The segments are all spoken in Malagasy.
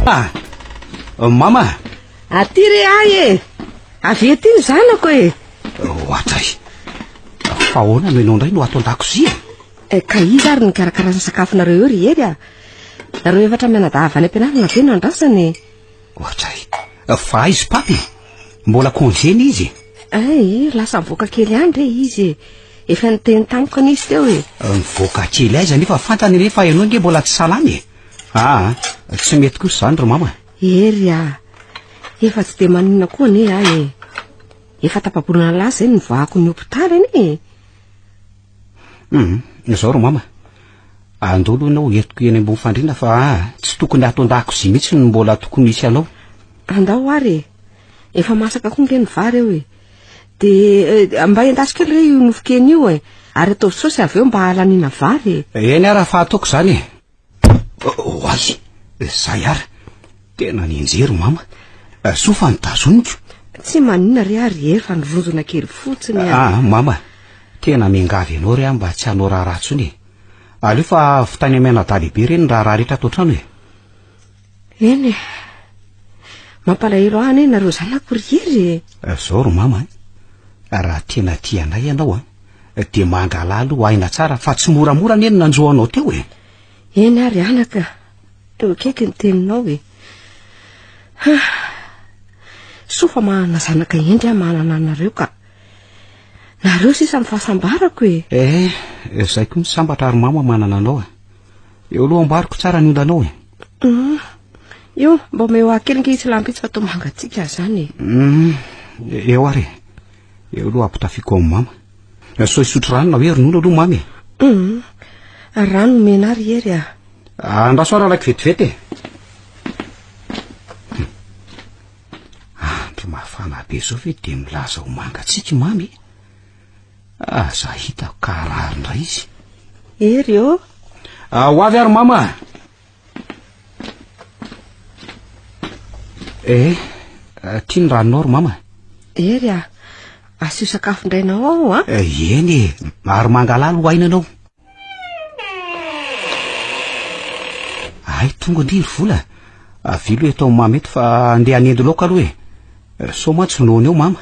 Ah, mama! Aty re ahy e! Avy ety ny zanako e! Ohatray! Fa ahoana no ianao indray no ato an-dakozia? Eh, ka iza ary nikarakara ny sakafonareo eo ry Hery a? Nareo efatra mianadahy avy any am-pianarana ve no andrasana e? Ohatray! Fa aiza Papa e? Mbola congé-ny izy e? Ay, lasa mivoaka kely any re izy e! Efa niteny tamiko anie izy teo e! Mivoaka kely aiza nefa fantany anie fa ianao ange mbola tsy salama e! Aa, tsy mety kosa izany ry mama. Hery a! Efa tsy dia maninona koa anie aho e! Efa tapa-bolana lasa izay no nivoahako ny hopitaly anie e! Hum, izao ry mama, andao aloha ianao entiko eny ambony fandriana fa aa, tsy tokony ato an-dakozia mihitsy no mbola tokony hisy anao. Andao ary e! Efa masaka koa nge ny vary eo e! Dia eh, mba endaso kely re io nofon-kena io e! Ary ataovy saosy avy eo mba hahalaniana vary e! Eny ary fa ataoko izany e! Oay! Zay ary! Tena nianjery mama. Soa fa notazoniko. Tsy maninona re ary Hery fa nironjona kely fotsiny ah. Ah, mama, tena miangavy anao re aho mba tsy hanao raharaha intsony e. Aleo fa vitainy mianadahy lehibe re ny raharaha rehetra ato an-trano e. Eny e. Mampalahelo ahy anie nareo zanako ry Hery e. Zao ry mama, raha tena tia anay ianao a, dia mangalà aloha aina tsara fa tsy moramora anie ny nanjo anao teo e. Eny ary anaka, eo akaiky ny teninao e. Ha, soa fa manana zanaka hendry aho manana anareo ka. Nareo sisa ny fahasambarako e. Eh, izay koa ny sambatra ary mama manana anao e. Eo aloha amboariko tsara ny ondanao e. Mm. Io, mba omeo ahy kely nge itsy lampy itsy fa toa mangatsiaka izany e. Mm. Eo ary e. Eo aloha ampitafiako amin'ny mama. Sao hisotro rano na hoe ronono aloha mama e. Mm. Rano omena ary Hery a. Andraso ary alaiko vetivety e. Andro mafana be zao ve dia milaza ho mangatsiaka i mama e? Aza hitako ka harary indray izy. Hery ô! Ah, ho avy ary mama. Eh, ty ny ranonao ry mama. Hery a, asio sakafo indrainao ao a. Eh, eny e, ary mangalà aloha aina anao. Ay, tonga ndry ry vola. Avilo eto amin'ny mama eto fa andeha hanendy laoka aloha e. Sao mantsy noana eo mama.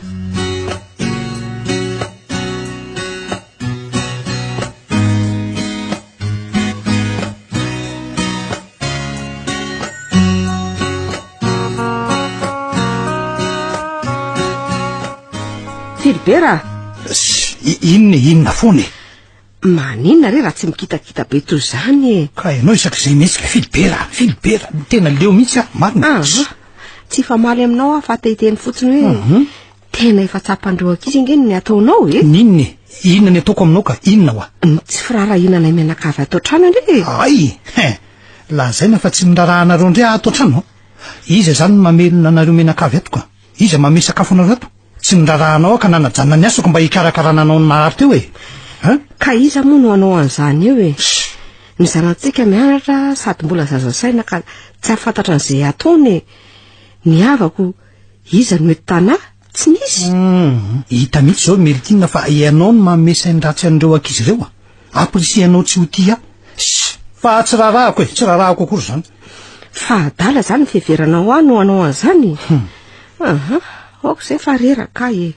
Philibert a! Inona e, inona foana e? Maninona re raha tsy mikitakita be toy izany e? Ka ianao isak'izay mihetsika Philibert a, Philibert, tena leo mihitsy aho, marina. Aha, tsy hifamaly aminao aho fa te hiteny fotsiny hoe mhm. tena efa tsapan'ireo ankizy ange ny ataonao e. N'inona e? Inona ny ataoko aminao ka inona hoa? Ny tsy firaharahiana anay mianakavy ato an-trano anie e. Ay, he, lazaina fa tsy miraharaha anareo indray aho ato an-trano. Iza izany no mamelona anareo mianakavy ato ka? Iza manome sakafo anareo ato? Tsy niraharaha anao aho ka nanajanona ny asako mba hikarakarana anao ny marary teo e! Hein? Ka iza moa no hanao an'izany eo e? Ny zanatsika mianatra sady mbola zaza saina ka tsy hahafantatra an'izay ataony e! Ny havako, iza no eto Tanà? Tsy misy? Hum, hita mihitsy izao Melkina fa ianao no manome sain-dratsy an'ireo ankizy ireo a! Ampirisihanao tsy ho tia ahy. Ss! Fa tsy raharahako e, tsy raharahako akory izany. Fa adala izany ny fiheveranao ahy no hanao an'izany? Hum. Aha, aoka izay fa reraka aho e.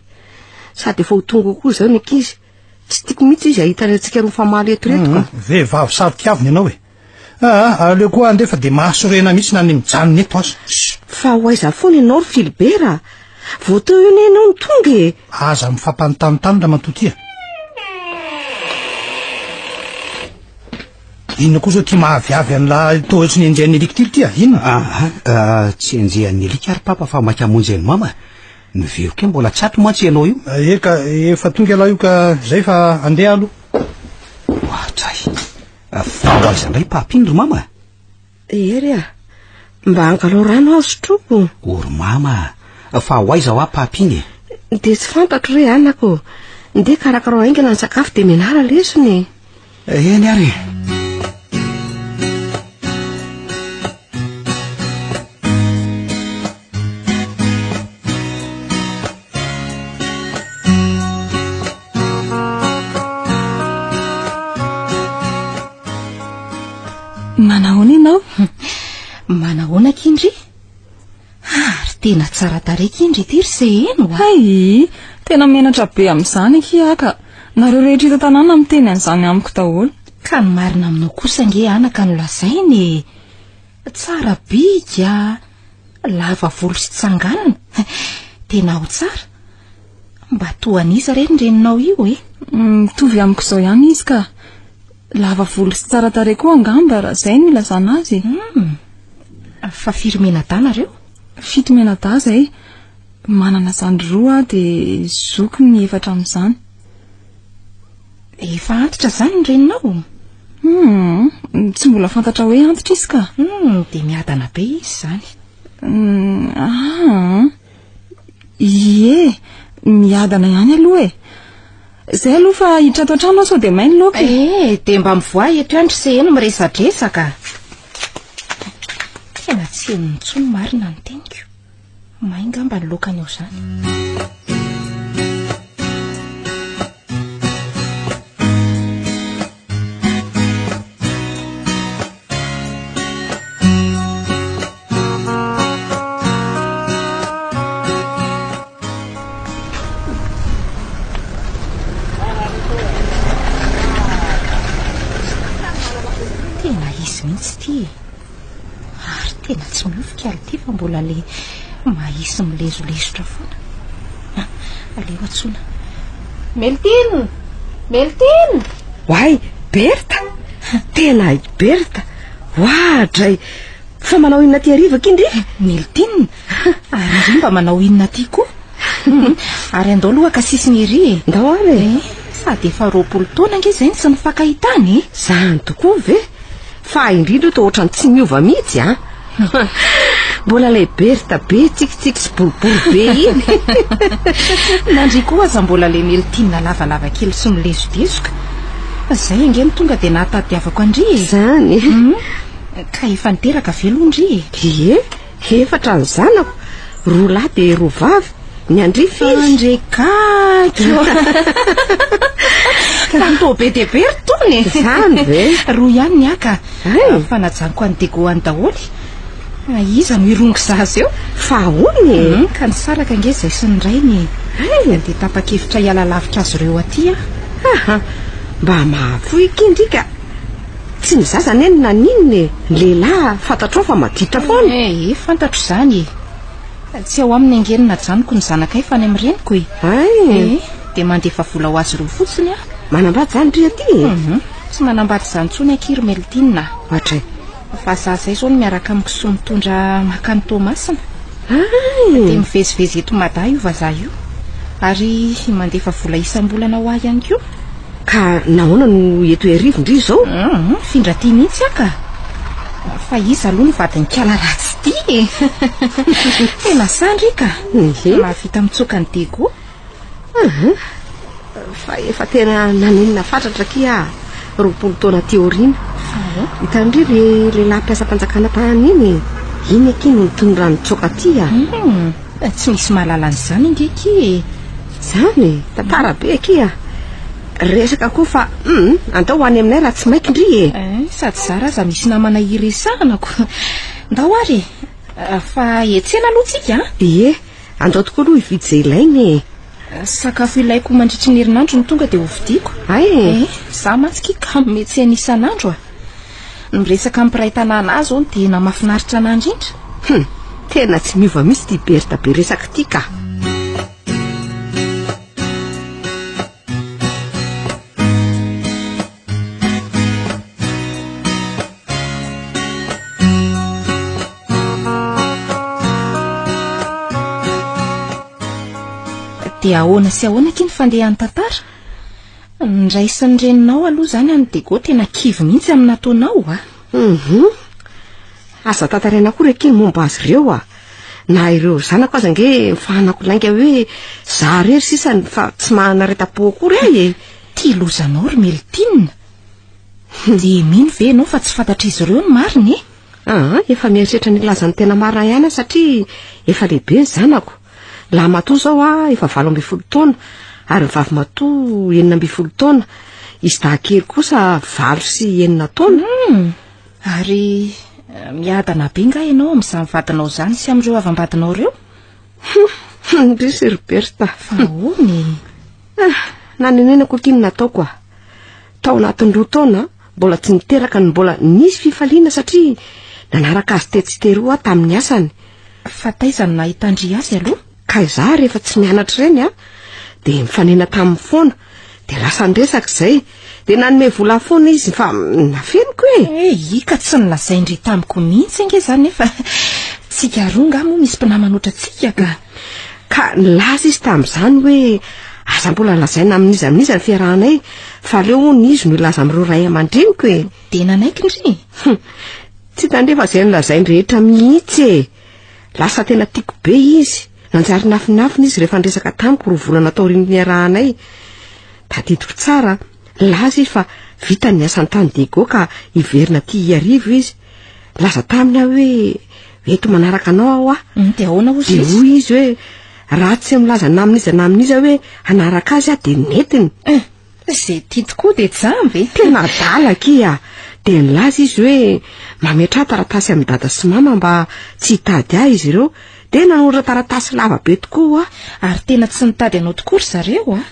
Sady efa ho tonga koa izao ny ankizy. Tsy tiako mihitsy izy hahita antsika roa mifamaly eto ireto ka. Hum, vehivavy saro-tiavina ianao e. Aa, aleo koa andeha fa dia mahasorena mihitsy na ny mijanona eto aza. Ss! Fa ho aiza foana ianao ry Philibert a? Vao teo io anie ianao no tonga e. Aza mifampanontanintany ramatoa ty a. Inona koa zao ty mahaviavy an'lah toa ohatry ny enjehan'ny alika ty ry ty a? Inona? Aha, ah, tsy enjehan'ny alika ary papa fa maika hamonjy an'i mama. Miveroka eo mbola tsy ato mantsy ianao io. Eka, efa tonga ialahy io ka zay fa andeha aloha. Ohatray. Fa ho aiza indray papa iny ry mama? Hery a, mba angalao rano aho sotroiko. O ry mama, fa ho aiza hoa papa iny e? Dia tsy fantatro re anako. Ndeha karakarao haingana ny sakafo dia mianara lesona e. Eny ary e. Manahoana ianao? Manahoana akia ndry? Ary tena tsara tarehy akia ndry ity ry Seheno a! Hay! Tena menatra be amin'izany akia aho ka! Nareo rehetra eto an-tanàna miteny an'izany amiko daholo. Ka ny marina aminao kosa ange anaka no lazaina e! Tsara bika, lava volo sy tsanganina. Tena ao tsara. Mba toa an'iza re ny reninao io e? Mitovy amiko izao ihany izy ka. Lava volo sy tsara tarehy koa angamba raha izay no ilazana azy e. Hum. Fa firy mianadahy nareo? Fito mianadahy izay. Manana zandry roa aho dia zoky ny efatra amin'izany. Efa antitra izany ny reninao? Hum, tsy mbola fantatra hoe antitra izy ka. Hum, dia miadana be izy izany. Hum, ah, ie, miadana ihany aloha e. Izay aloha fa hiditra ato an-trano aho sao dia may ny laoka e. Eh, dia mba mivoaha eto ihany ry Seheno miresadresaka. Tena tsy henony intsony marina ny teniko. May ngamba ny laokany ao izany. Tena izy mihitsy ity e. Ary tena tsy miofo kely ity fa mbola le mahisy milezolezotra foana. Ah, aleo antsoina. Meltine! Meltine! Oay, Bertha! Tena i Bertha! Oadray! Fa manao inona aty hariva akia ndry? Meltine! Ary ndry mba manao inona aty koa? Ary andao aloha haka sisiny ery e! Ndao ary e! Eh, sady efa 20 taona ange izay no tsy nifankahitana e! Zany tokoa ve? Fa indrindra io toa ohatran'ny tsy miova mihitsy an! Mbola ilay Bertha be tsikitsiky sy boribory be iny. Nandria koa aza mbola ilay Meltine lavalava kely sy milezodezoka. Izay ange no tonga dia nahatadiavako an-dry e. Izany. Ka efa niteraka ve aloha ndry e? Ie, efatra ny zanako, roa lahy dia roa vavy. Ny an-dry firy? Andre gaga ô! Fa toa be dia be ry tony e! Izany ve? Roa ihany ny ahy ka. Hay! Fa najanoko any Diego any daholo. Iza no hirongo zaza eo? Fa ahoana e? Ka nisaraka ange izay sy ny rainy e. Hay! Dia tapa-kevitra hiala lavitra azy ireo aty aho. Aha! Mba mahafoy akia ndry ka! Tsy ny zaza anie no naninona e! Ny lehilahy fantatrao fa maditra foana. Eh, fantatro izany e! Tsy ao aminy ange no najanoko ny zanakay fa any amin'ny reniko e. Hay! Eh, dia mandefa vola ho azy ireo fotsiny aho. Manambady izany ry aty e? Mhm. Tsy manambady izany intsony akia ry Meltine a. Ohatray. Fa za izay izao no miaraka amiko sy mitondra makany Toamasina. Hay! Dia mivezivezy eto Mada io vazaha io. Ary mandefa vola isam-bolana ho ahy ihany koa. Ka nahoana no eto Iarivo ndry izao? Hum, mifindra aty mihitsy aho ka. Fa iza aloha no vadin'i kala ratsy ity e? Tena sandry ka. Ehe. Mahavita mitsoka ny Diego. Aha. Fa efa tena nanenina fatratra akia aho 20 taona aty aoriana. Fa ahoana? Hitan'i ndry le lehilahy mpiasam-panjakana tany iny e. Iny akia no nitondra nitsoaka aty a. Hum, tsy misy mahalala an'izany ange akia e. Zany e, tantara be akia. Resaka koa fa hum, andao ho any aminay raha tsy maika ndry e. Eh, sady zara aza misy namana hiresahana ko. Ndao ary e. Fa etsena aloha tsika a. Ie, andao tokoa aloha hividy izay ilaina e. Sakafo ilaiko mandritry ny herinandro no tonga dia hovidiako. Hay e. Eh, za mantsy ki kamo metsena isan'andro a. Ny miresaka amin'ny mpiray tanàna ahy izao no tena mahafinaritra anah indrindra. Hum, tena tsy miova mihitsy ity Bertha be resaka ity ka. Dia ahoana sy ahoana akia ny fandehan'ny tantara? Ny ray sy ny reninao aloha izany any Diego tena kivy mihitsy amin'ny nataonao a. Mhm. Aza tantaraina koa ry akia ny momba azy ireo a. Na ireo zanako aza ange mifahanako lainga hoe za rery sisa fa tsy manana reta-po akory aho e. Tia lozanao ry Meltine. Dia mino ve ianao fa tsy fantatr'izy ireo ny marina e? Aa, efa mieritreritra ny hilaza ny tena marina ihany aho satria efa lehibe ny zanako. Lahy matoa izao aho efa 18 taona ary ny vavy matoa 16 taona. Izy dahy kely kosa 8 sy 6 taona. Hmm. Ary Miadana be nga ianao amin'izany vadinao izany sy amin'ireo havam-badinao ireo? Indrisy ry Bertha. Fa ahoana e? Ah, nanenenako akia ny nataoko ah. Tao anatin'ny roa taona, mbola tsy niteraka no mbola nisy fifaliana satria nanaraka azy tetsy sy teroa aho tamin'ny asany. Fa taiza no nahitan-dry azy aloha? Ka izaho rehefa tsy mianatra ireny ah, dia mifanena taminy foana, dia lasa niresaka izay. Dia nanome vola ahy foana izy fa nafeniko e. Eh, ika tsy nolazain-dry tamiko mihitsy ange izany nefa tsika roa angaha moa misy mpinamana ohatrantsika ka. Ka nilaza izy tamin'izany hoe aza mbola lazaina amin'iza amin'iza ny fiarahanay fa aleo hono izy no hilaza amin'ireo ray aman-dreniko e. Dia nanaiky ndry? Hum, tsy tandrefa izay nolazainy rehetra mihitsy e. Lasa tena tiako be izy. Nanjary nafinafina izy rehefa niresaka tamiko roa volana taorian'ny niarahanay. Tadidiko tsara, nilaza izy fa vita ny asany tany Diego ka hiverina aty Iarivo izy. Nilaza taminy aho hoe eto manaraka anao aho ah. Mm, dia ahoana hozy Dia izy? hoy izy hoe raha tsy milaza na amin'iza na amin'iza hoe hanaraka azy aho dia nentiny. Eh, Izay tia tokoa dia jamba e. Tena adala akia. Dia nilaza izy hoe mametraha taratasy amin'i dada sy mama mba tsy hitady ahy izy ireo. Dia nanoratra taratasy lava be tokoa aho. Ary tena tsy nitady anao tokoa ry zareo a.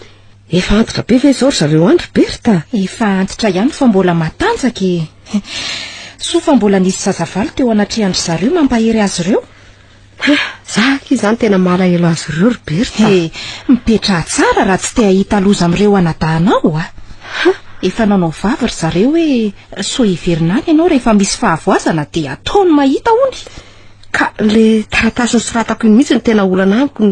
Efa antitra be ve izao ry zareo any ry Bertha? Efa antitra ihany fa mbola matanjaka e. Soa fa mbola nisy zazavaly teo anatrehan-dry zareo mampahery azy ireo. Ha, za akia izany tena malahelo azy ireo ry Bertha. He, mipetraha tsara raha tsy te hahita loza amin'ireo anadahinao a. Efa nanao vava ry zareo hoe sao hiverina any ianao rehefa misy fahavoazana dia ataony mahita hono. Ka le taratasy nosoratako iny mihitsy no tena olana amiko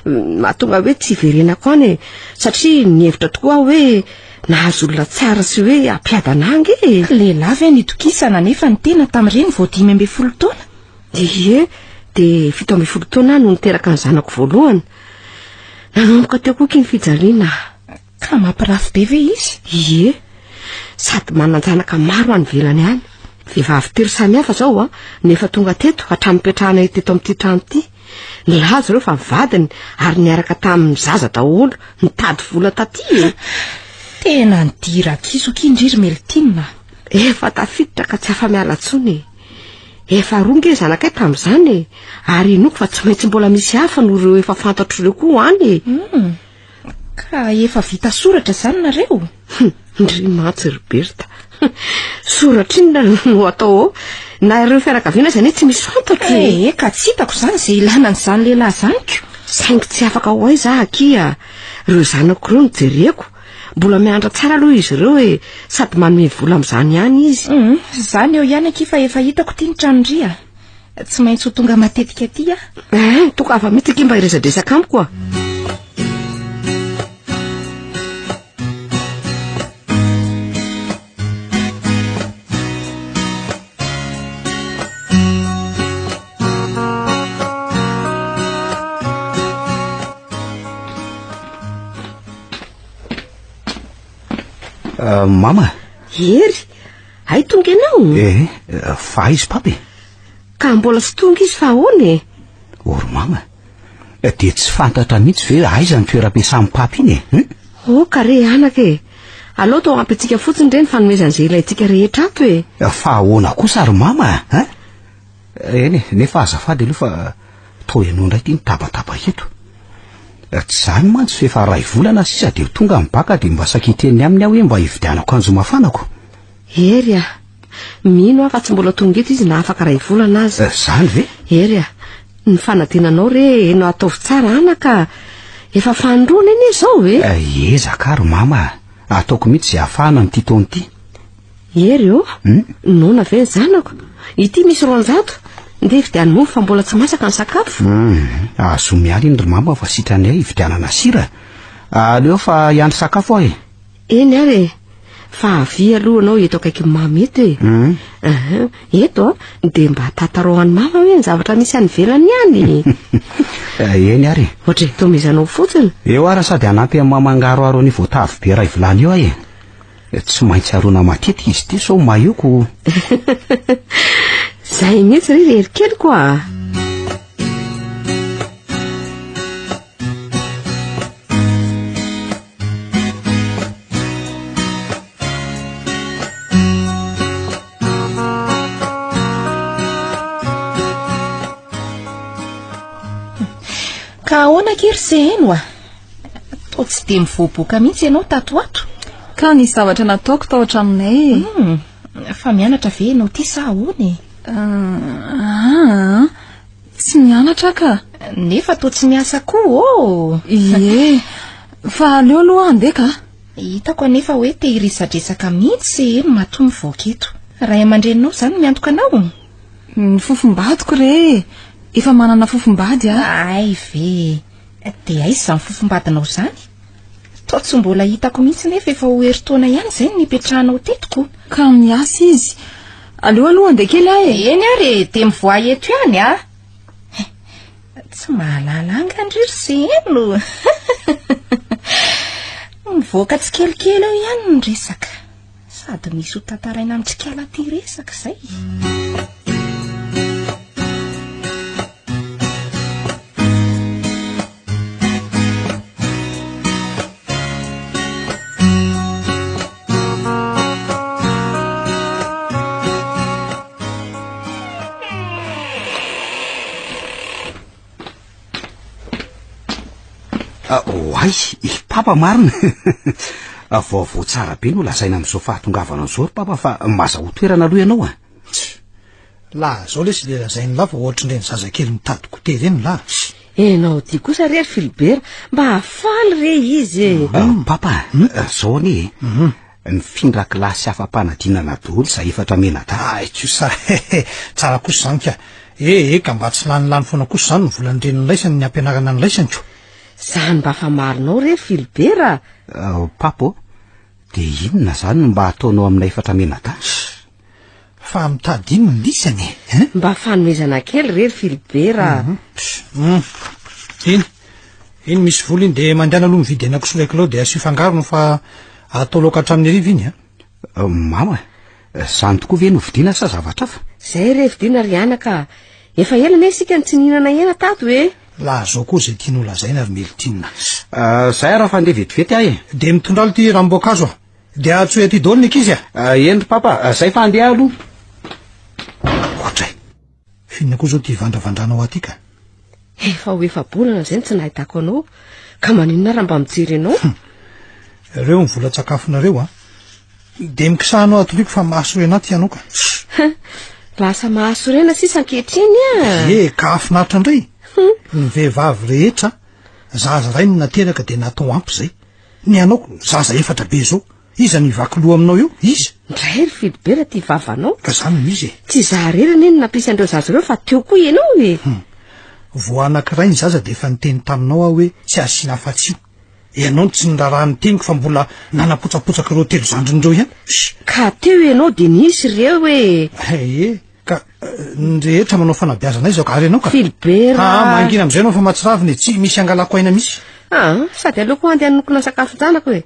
mahatonga hoe tsy hiverenako any e. Satria nihevitra tokoa aho hoe nahazo olona tsara sy hoe hampiadana ahy ange e. Lehilahy ve nitokisana nefa ny tena tamin'ireny vao 15 taona? Ie, dia 17 taona aho no niteraka ny zanako voalohany. Nanomboka teo koa akia ny fijaliana. Ka mampirafy be ve izy? Ie, sady manan-janaka maro any ivelany any. Vehivavy telo samihafa izao an, no efa tonga teto hatramin'ny nipetrahanay teto amin'ity trano ity. Nilaza ireo fa vadiny ary niaraka tamin'ny zaza daholo, nitady vola taty e. Tena nidira-kiso akia ndry ry Meltine a. Efa tafiditra ka tsy afa-miala intsony e. Efa roa nge zanakay tamin'izany e, ary inoako fa tsy maintsy mbola misy hafa noho ireo efa fantatro ireo koa any e. Hum. Ka efa vita soratra izany nareo? Hum, ndry mantsy ry Bertha. Soratra inona no atao ao? Na ireo fianakaviana aza anie tsy misy fantatro e. Eh, ka tsy hitako izany izay ilana an'izany lehilahy izany ko. Saingy tsy afaka ho aiza aho akia. Ireo zanako ireo no jereko. Mbola mianatra tsara aloha izy ireo e, sady manome vola amin'izany ihany izy. Hum, izany eo ihany akia fa efa hitako ity ny tranon-dry a. Tsy maintsy ho tonga matetika aty aho. Eh, tongava mihitsy akia mba hiresadresaka amiko a. Euh, mama. Hery, hay tonga ianao? Eh, fa aiza papa e? Ka mbola tsy tonga izy fa ahoana e? O ry mama, dia tsy fantatra mihitsy ve aiza ny toeram-piasan'i papa iny e? Hum? Oh ka re anaka e! Aleo atao ampy antsika fotsiny re ny fanomezana izay ilaintsika rehetra ato e! Fa ahoana kosa ry mama a? Eny e, nefa azafady aloha fa toa ianao indray ity mitabataba eto. Tsy izany mantsy fa efa iray volana sisa dia ho tonga ny baka dia mba saika hiteny aminy aho hoe mba hividianako akanjo mafana ko. Hery a! Mino aho fa tsy mbola tonga eto izy na afaka iray volana aza. Izany ve? Hery a! Ny fanadinanao re no ataovy tsara anaka. Efa fanindroany anie izao e! Hiezaka aho ry mama a! Ataoko mihitsy izay ahafahana amin'ity taona ity. Hery ô! Noana ve ny zanako? Ity misy 200. Ndeha hividiano mofo fa mbola tsy masaka ny sakafo. Azo miala iny ry mama fa sitrany ahy hividianana sira. Aleo fa hiandry sakafo aho e! Eny ary e! Fa avia aloha ianao eto akaikin'i mama eto e! Aha, eto a, dia mba tantarao an'i mama hoe ny zavatra misy any ivelany any e! Eny ary e! Ohatry ny tomezanao fotsiny. Eo ary sady hanampy an'i mama hangaroharo an'io voatavo be iray vilany io aho e! Tsy maintsy haroana matetika izy ity sao maheko. Izay mihitsy ry ry herikeliko a! Ka ahoana akia ry Seheno a? Toa tsy dia mivoaboaka mihitsy ianao tato ho ato. Ka nisy zavatra nataoko tao an-tranonay e. Hum, fa mianatra ve ianao ity sa ahoana e? Ah, tsy mianatra aho ka. Nefa toa tsy miasa koa ô! Ie, fa aleo aloha handeha ka. Hitako anefa hoe te hiresadresaka mihitsy Seheno matoa mivoaka eto. Ray aman-dreninao izany no miantoka anao? Ny fofombadiko re e! Efa manana fofombady aho. Hay ve! Dia aiza izany fofombadinao izany? Toa tsy mbola hitako mihitsy nefa efa ho herintaona ihany izay no nipetrahanao teto ko. Ka miasa izy. Aleo aloha handeha kely aho e! Eny ary e! Dia mivoaha eto ihany a! Tsy mahalala anga ndry ry Seheno. Mivoaka tsikelikely eo ihany ny resaka. Sady misy ho tantaraina amin-trikala aty resaka izay. Ah, oay, i Papa marina. Ah, vaovao tsara be no lazaina amin'izao fahatongavanao izao ry Papa fa mazahoa toerana aloha ianao a. Laha zao lesy le lazain'i lah fa ohatrin'ireny zazakely mitady goûter ireny lah. Enao ty kosa re ry Philbert, mba faly re izy e. Ah, Papa, zao anie e. Nifindra kilasy afa-panadinana daholo izahay efatra mianadahy. Hay kosa he! Tsara kosa izany ka! Eh eh ka mba tsy lanilany foana kosa izany ny volan-drenin'laisany ny hampianarana an'laisany ko! Izany mba fa marinao re Philbert a! Papa ô, dia inona izany no mba ataonao aminay efatra mianadahy? Fa mitady inona lisany e? Hein? Mba fanomezana kely re ry Philbert a! Hum. Iny. Iny misy vola iny dia mandehana aloha mividy henakisoa iray kilao dia asio fangarony fa atao laoka hatramin'ny hariva iny a. Euh, mama, izany tokoa ve no vidiana sa zavatra hafa? Izay re vidiana ry anaka a! Efa ela anie isika no tsy nihinana hena tato e! Lazao koa izay tianao lazaina ry Meltina. Euh, zay ary fa andeha vetivety aho e. Dia mitondra aloha ity ranom-boankazo a! Dia antsoy aty daholo ny ankizy a! Ah, eny ry papa, ah, zay fa andeha aloha. Ohatray. F'inona koa izao ity vandravandranao aty ka? Efa ho efa-bolana izay no tsy nahitako anao, ka maninona raha mba mijery anao? Hum. Ireo ny volan-tsakafonareo a. Dia mikisaha anao atoriko fa mahasorena aty ianao ka. Lasa mahasorena sisa ankehitriny a. Ie, ka hahafinaritra indray. Ny vehivavy rehetra, zaza iray no nateraka dia natao ampy izay. Ny anao zaza efatra be zao, iza no hivaky loha aminao eo? Iza? Ndray ry Philibert ty vavanao. Ka zany no izy e. Tsy izaho irery anie no nampisy an'ireo zaza ireo fa teo koa ianao e. Hum. Vao anankiray ny zaza dia efa niteny taminao aho hoe tsy asiana afa-tsy io. Ianao no tsy niraharaha ny teniko fa mbola nanapotsapotsaka ireo telo zandriny ireo ihany. Ka teo ianao dia nisy ireo e. Ee. Ka ny rehetra manao fanabeazana aiza ary ianao ka. Philbert a. Aa mangina amizay ianao fa mahatsiravina e, tsy misy angalako aina mihitsy. Aa sady aleoko andeha hanokona sakafon-janako e.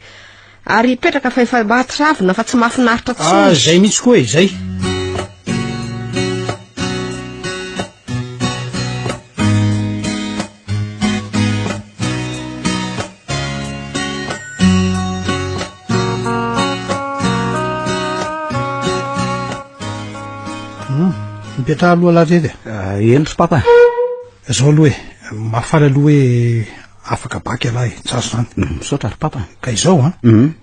Ary hipetraka fa efa mahatsiravina fa tsy mahafinaritra tsony. Aa zay mihitsy koa e, zay. Hmm, mipetraha aloha lahy rery e. Ah, eny ry papa. Zao aloha e, mahafaly aloha hoe afaka bac ialahy, tsara izany. Hmm, misaotra ry papa. Ka izao an, hmm.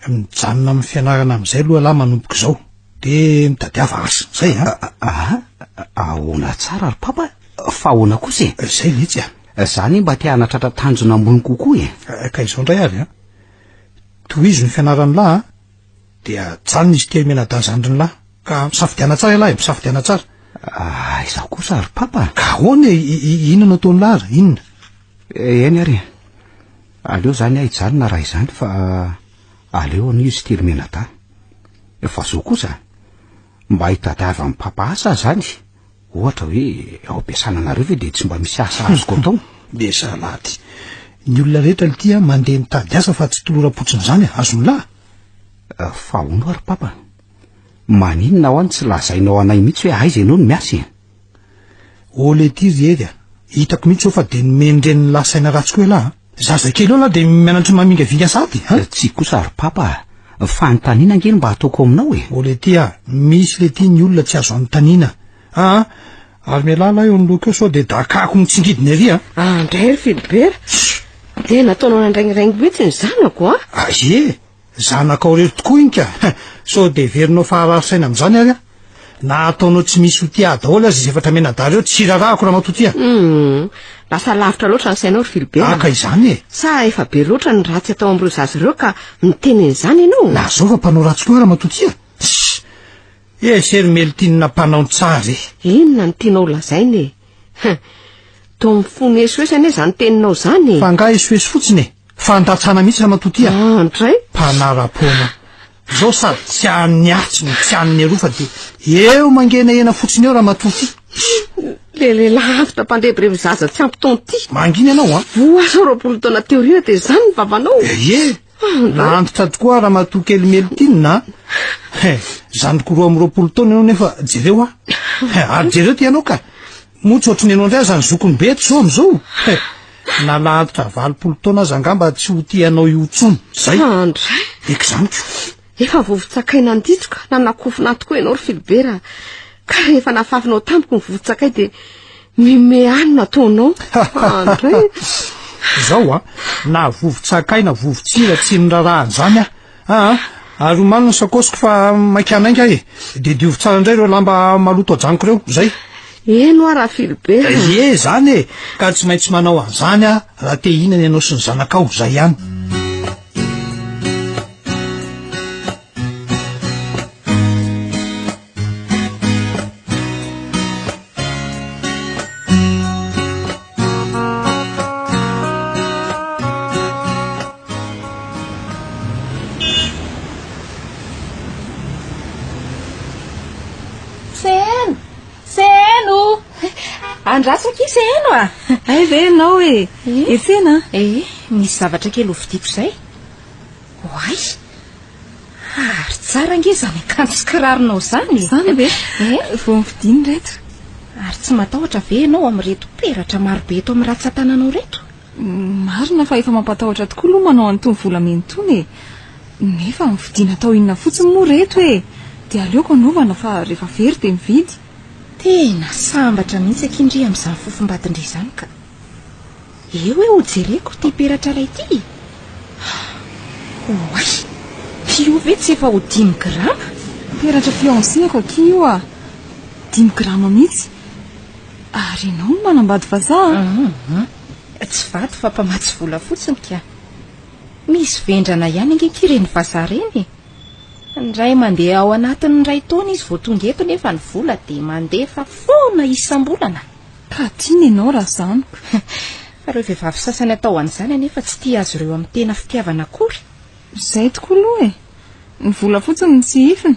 mijanona amin'ny fianarana amin'izay aloha ialahy manomboka izao, de mitadiava asa, zay an. Ah, ah, ahoana tsara ry papa? Fa ahoana kosa e? Zay mihitsy a. Za anie mba te hanatratra tanjona ambony kokoa e. Ka izao indray ary an. Tohizo ny fianaran'lah a, dia ajanony izy telo mianadahy zandrin'lah. Ka misafidiana tsara ialahy e, misafidiana tsara. Aiza kosa ry papa? Ka ahoana e, inona no ataon'lah ary, inona? Eny ary e. Aleo izany aho hijanona raha izany fa aleo anio izy telo mianadahy. Fa zao kosa, mba hitadiavan'i papa asa izany. Ohatra hoe ao am-piasana anareo ve dia tsy mba misy asa azoko atao? Dia salady. Ny olona rehetra lty a mandeha mitady asa fa tsy toloram-potsiny izany a, azon'lah? Eh, fa hono ary papa, maninona hoa no tsy lazainao anay mihitsy hoe aiza ianao no miasa e? Ô lety ry Hery a, hitako mihitsy zao fa dia nomen-drenin'lah saina ratsy koa ialahy a. Zazakely eo lah dia mianatra mamingavinga sahady a. Eh, Tsia kosa ry papa a, fanontaniana ange no mba ataoko aminao e. Ô lety a, misy lety ny olona tsy azo anontaniana aa. Ary mialà lahy eo anoloako eo sao dia dakako mitsingidina ery a! Andray ry Philibert! Dia nataonao nandraingiraingy mihitsy ny zanako a! Ah ie! Zanakao irery tokoa iny ka! Sao dia heverinao fa harary saina amin'izany ary aho? Na ataonao tsy misy ho tia ahy daholo aza izy efatra mianadahy ireo, tsy rarahako ramatoa ty a! Hum, lasa lavitra loatra ny sainao ry Philibert a! Aka izany e! Sa efa be loatra ny ratsy atao amin'ireo zaza ireo ka miteny an'izany ianao? Lazao fa mpanao ratsy koa aho ramatoa ty a! Tssy! Ese ry Meltina mpanao ny tsara e! Inona no tianao holazaina e? Hum! Toa mifono esoeso anie izany teninao izany e! Fa angaha esoeso fotsiny e? Fandatsana mihitsy ramatoa ty a! Ah, ndray! Mpanara-poana. Zao sady tsy an'ny atsy no tsy an'ny eroa fa dia eo mangenahena fotsiny eo ramatoa ty. Le lehilahy antitra mpandrebireby zaza tsy ampy taona ty. Mangina ianao an! Voa aza 20 taona teo aoriana dia izany ny vavanao? Ie! Na antitra tokoa ramatoa kely Meltina a! He, zandriko 22 taona ianao nefa jereo aho. He, ary jereo ty ianao ka! Moa tsy ohatry ny ianao indray aza ny zokiny be eto izao amin'izao? He, na lahantitra 80 taona aza angamba tsy ho tia anao io intsony. Zay. Andray! Eka izany ko. Efa vovon-tsakay nanditsoka na nakofona tokoa ianao ry Philibert a! Ka rehefa nafafinao tamiko ny vovon-tsakay dia mime ahy no nataonao. Andray! Izao a, na vovon-tsakay na vovon-tsira tsy miraharaha an'izany aho. Aa, ary omaly ny sakaosiko fa maika hanainga aho e. Dia diovy tsara indray ireo lamba maloto ajanoko ireo, izay. Eny hoa Raphilibert a. Ie, izany e! Ka tsy maintsy manao an'izany aho raha te hihinana ianao sy ny zanakao, izay ihany. Seheno! Seheno! Andraso akia Seheno a! Hay ve ianao e? Etsena a! Ee, misy zavatra kely hovidiako izay. Oay! Ary tsara ange izany akanjo sy kiraronao izany e! Izany ve? Vao novidiana ireto. Ary tsy matahotra ve ianao amin'ireto peratra marobe eto amin'ny ratsan-tananao ireto? Marina fa efa mampatahotra tokoa aloha manao an'itony volamena itony e! Nefa novidiana atao inona fotsiny moa ireto e! Dia aleoko anaovana fa rehefa very dia mividy. Tena sambatra mihitsy akia ndry amin'izany fofombadin-dry izany ka! Eo hoe hojereko ity peratra iray ity e! Oay! Io ve tsy efa ho dimy grama? Peratra fiancé-ko akia io a! Dimy grama mihitsy! Ary ianao no manambady vazaha a? Hum! Tsy vady fa mpamatsy vola fotsiny ka! Misy vendrana ihany ange akia ireny vazaha ireny e! Indray mandeha ao anatin'ny iray taona izy vao tonga eto nefa ny vola dia mandefa foana isam-bolana. Ka tiany ianao raha zaniko. Fa ireo vehivavy sasany atao an'izany anefa tsy tia azy ireo amin'ny tena fitiavana akory. Izay tokoa aloha e! Ny vola fotsiny no tsy hifiny.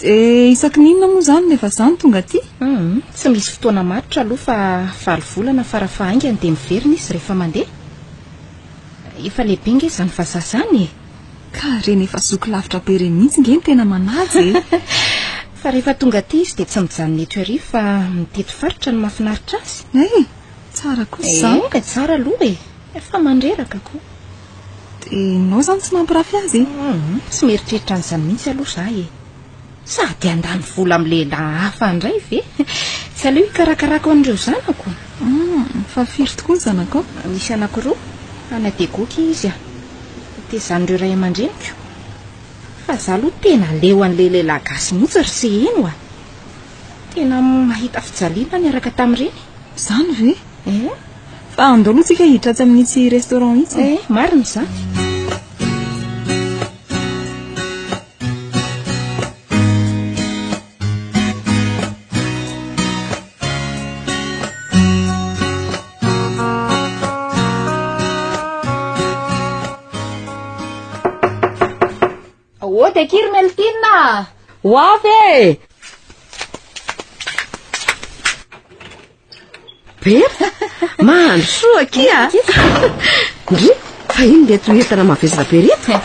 Dia isaky ny inona moa izany ilay vazaha no tonga aty? Hum, tsy misy fotoana matotra aloha fa valo volana farafahaingany dia miverina izy rehefa mandeha. Efa lehibe nge izany vazaha izany e! Ka ireny efa zoky lavitra be ireny mihitsy nge no tena manaja e! Fa rehefa tonga aty izy dia tsy mijanona eto ery fa mitety faritra no mahafinaritra azy. Hay! Tsara kosa izany. Eh, tsara aloha e! Fa mandreraka koa. Dia ianao izany tsy mampirafy azy e? Hum, tsy mieritreritra an'izany mihitsy aloha izaho e! Sady handany vola amin'ny lehilahy hafa indray ve? Tsy aleo hikarakarako an'ireo zanako? Hum, fa firy tokoa ny zanakao? Misy anankiroa, any Adegoky izy a! Tezan'ireo ray aman-dreniko. Fa za aloha tena leo an'ilay lehilahy gasy mihitsy ry Seheno a! Tena mahita fijaliana aho niaraka tamin'ireny. Izany ve? Eh? Fa andao aloha tsika hiditra atsy amin'itsy restaurant itsy e. Eh, marina izany. Ody akia ry Meltina a! Ho avy e! Bera, mandrosoa akia! Ndry, fa inona ireto entana mavesatra be ireto?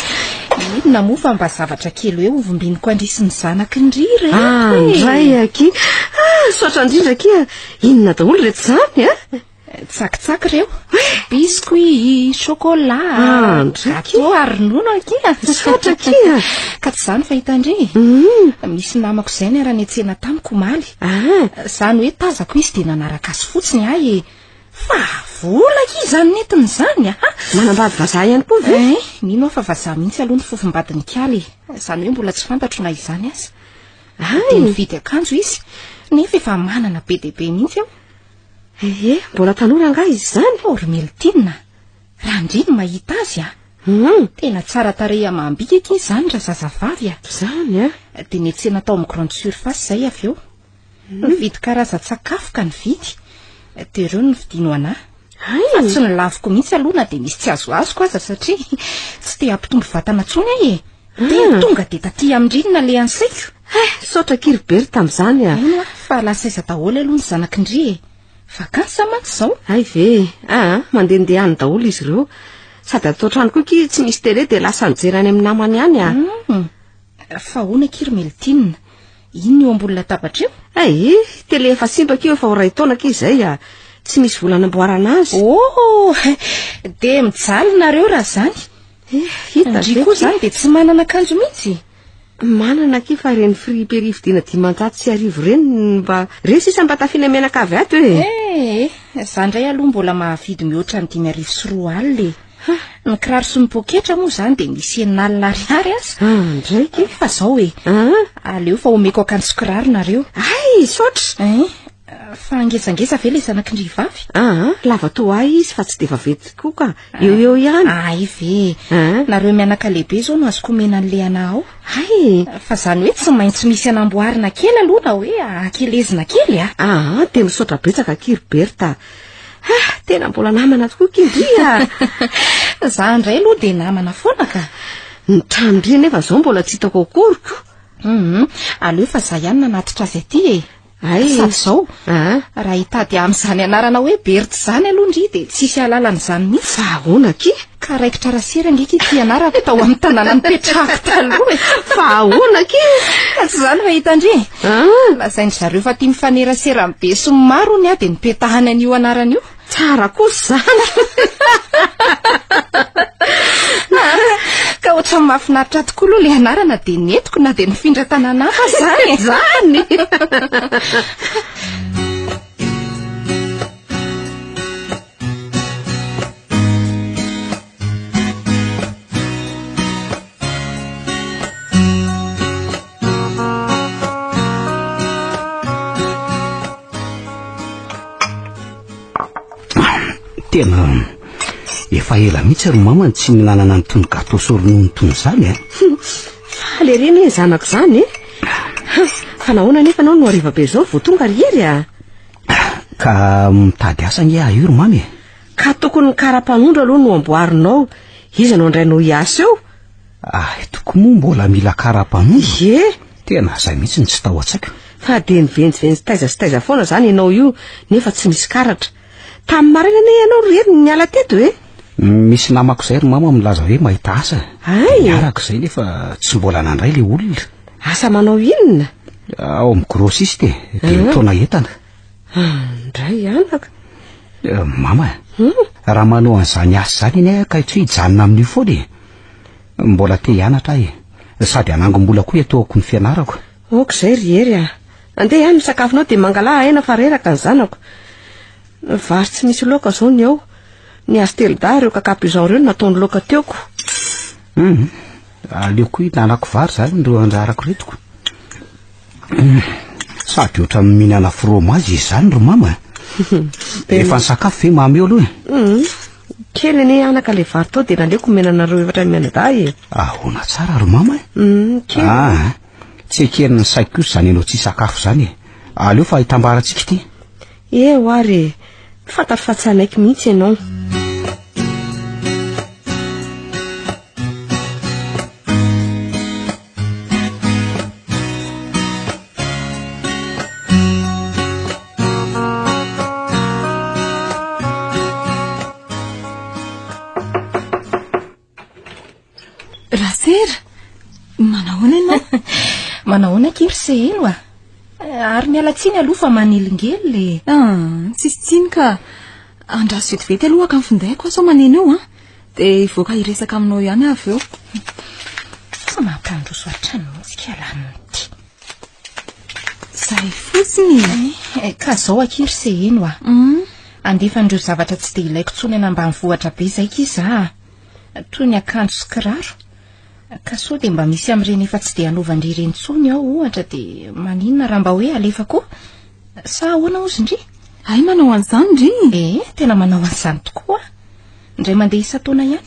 Inona moa fa mba zavatra kely hoe hovimbiniko andrisy ny zanaky ndry ireto e! Ah, ndray akia! Ah, saotra indrindra akia! Inona daholo ireto izany a? Tsakitsaky ireo. Biscuit, chocolat, gâteau ary ronono akia. Misaotra akia. Ka tsy izany fa hitandre. Misy namako izay niara-niantsena tamiko omaly. Izany hoe tazako izy dia nanaraka azy fotsiny ahy e. Fa vola akia izany nentiny izany a! Manambady vazaha ihany koa ve? Eh, mino aho fa vazaha mihitsy aloha ny fofombadin'i Kala e. Izany hoe mbola tsy fantatro na izany aza. Dia nividy akanjo izy, nefa efa manana be dia be mihitsy aho. Ee, mbola tanora angaha izy izany? Oh, ry Meltina, raha ndry ny mahita azy a! Tena tsara tarehy amam-bika akia izany raha zazavavy a! Izany a! Dia niantsena tao amin'ny grande surface izay avy eo. Nividy karazan-tsakafo ka nividy. Dia ireo no novidiany ho anà. Fa tsy nolaviko mihitsy aloha na dia misy tsy azoazoko aza satria tsy te hampitombo vatana intsony aho e! Dia tonga dia taty amin-dry no nalehan'ny saiko. He, misaotra akia ry Berthe tamin'izany a! Hono hoa, fa lasa aiza daholo aloha ny zanak'ndry e? Vacances mantsy izao. Hay ve e! Aa, mandehandeha any daholo izy ireo. Sady ato an-trano koa akia tsy misy télé dia lasa nijery any amin'ny namany any a! Hum, fa ahoana akia ry Meltine? Inona eo ambony latabatra eo? Hay, télé efa simba akia io efa ho iray taona akia izay a! Tsy misy vola hanamboarana azy. Oh! Dia mijaly nareo raha izany. Eh, hita Ndry koa izany dia tsy manana akanjo mihitsy? Manana akia fa ireny friperie vidiana 1500 ireny no mba, ireny sisa mba tafiana mianakavy ato e! Eh, za indray aloha mbola mahavidy mihoatra ny 2005 e! Ny kiraro sy ny poketra moa izany dia misy 60 ariary aza. Ah, ndraiky. Fa zao e, aleo fa omeko akanjo sy kiraro nareo. Hay, misaotra. Eh, Fa ngezangeza ve ilay zanak'i ndry vavy? Aa, lava toa ahy izy fa tsy dia vaventy tokoa ka. Eo eo ihany. Hay ve. Nareo mianaka lehibe izao no azoko omena an'ilay anà ao. Hay. Fa izany hoe tsy maintsy misy anamboarina kely aloha na hoe akelezina kely a. Aa, dia misaotra betsaka akia ry Bertha. Ah, tena mbola namana tokoa akia ndry a. Za indray aloha dia namana foana ka. Ny tranon-dry anefa izao mbola tsy hitako akory ko. Hum, aleo fa za ihany nanatitra azy aty e. Hay. Sady izao, raha hitady amin'izany anarana hoe Berthe izany aloha ndry dia tsisy hahalala an'izany mihitsy. Fa ahoana akia? Ka raikitra rasera ange ity anarako tao amin'ny tanàna nipetrahako taloha e. Fa ahoana akia? Ka tsy izany fa hitan-dry e. Lazain-dry zareo fa tia mifanerasera amin'ny be sy ny maro hono aho dia nipetahany an'io anarana io. Tsara kosa izany. Ka ohatran'ny mahafinaritra tokoa aloha ilay anarana dia nentiko na dia nifindra tanàna hafa aza izany. Izany. Tena efa ela mihitsy ry mama no tsy nihinanana an'itony gâteau sy ronono itony izany e. Faly ery anie ny zanako izany e. Fa nahoana anefa ianao no hariva be izao vao tonga ry Hery a? Ka mitady asa ange aho io ry mama e. Ka tokony ny kara-panondro aloha no amboarinao. Iza no handrainao hiasa eo? Ay tokoa moa mbola mila kara-panondro? Ie. Tena izay mihitsy no tsy tao an-tsaiko. Fa dia nivenjivenjy taiza sy taiza foana izany ianao io nefa tsy misy karatra. Tamin'ny maraina anie ianao ry Hery no niala teto e! Misy namako izay ry mama milaza hoe mahita asa. Hay! Niaraka izay nefa tsy mbola nandray ilay olona. Asa manao inona? Ao amin'ny grossiste e, dia mitaona entana. Andray anaka. Eh, mama, raha manao an'izany asa izany anie aho ka tsy hoe hijanona amin'io foana e. Mbola te hianatra aho e. Sady hanangom-bola koa hiatohako ny fianarako. Ok izay ry Hery a. Andeha ihany ny sakafonao dia mangalà aina fa reraka ny zanako. Vary tsy misy laoka izao ny ao. Ny azy telo dahy ireo kakapizaho ireo no nataony laoka teoko. Hum, aleoko hihinanako vary izany ireo anjarako ireto. Sady ohatran'ny mihinana fromage izy izany ry mama. Efa nisakafo ve mamy eo aloha e? Hmm. Kely anie anaka le vary tao dia naleoko omena anareo efatra mianadahy e. Ahoana tsara ry mama e? Hmm, kely. Ah, tsy eken'ny saiko kosa izany ianao tsy hisakafo izany e. Aleo fa hitambarantsika ity. Eo ary e. Fantatro fa tsy hanaiky mihitsy ianao. Rasera, manahoana ianao? Manahoana akia ry Seheno a? Ary miala tsiny aloha fa manelingelina e. Ah, tsisy tsiny ka. Andraso vetivety aloha haka ny findaiko aho sao maneno eo an. Dia hivoaka hiresaka aminao ihany aho avy eo. Tsy mampandroso hatrany mihitsy kialanony ity. Zay fotsiny e. Ka zao akia ry Seheno a. Handefa an'ireo zavatra tsy dia ilaiko intsony any ambanivohitra be izay akia za a. Toy ny akanjo sy kiraro. Ka sao dia mba misy amin'ireny efa tsy dia anaovan-dry ireny intsony ao ohatra dia maninona raha mba hoe alefa koa? Sa ahoana hozy ndry? Hay manao an'izany ndry? Ee, tena manao an'izany tokoa aho. Indray mandeha isan-taona ihany.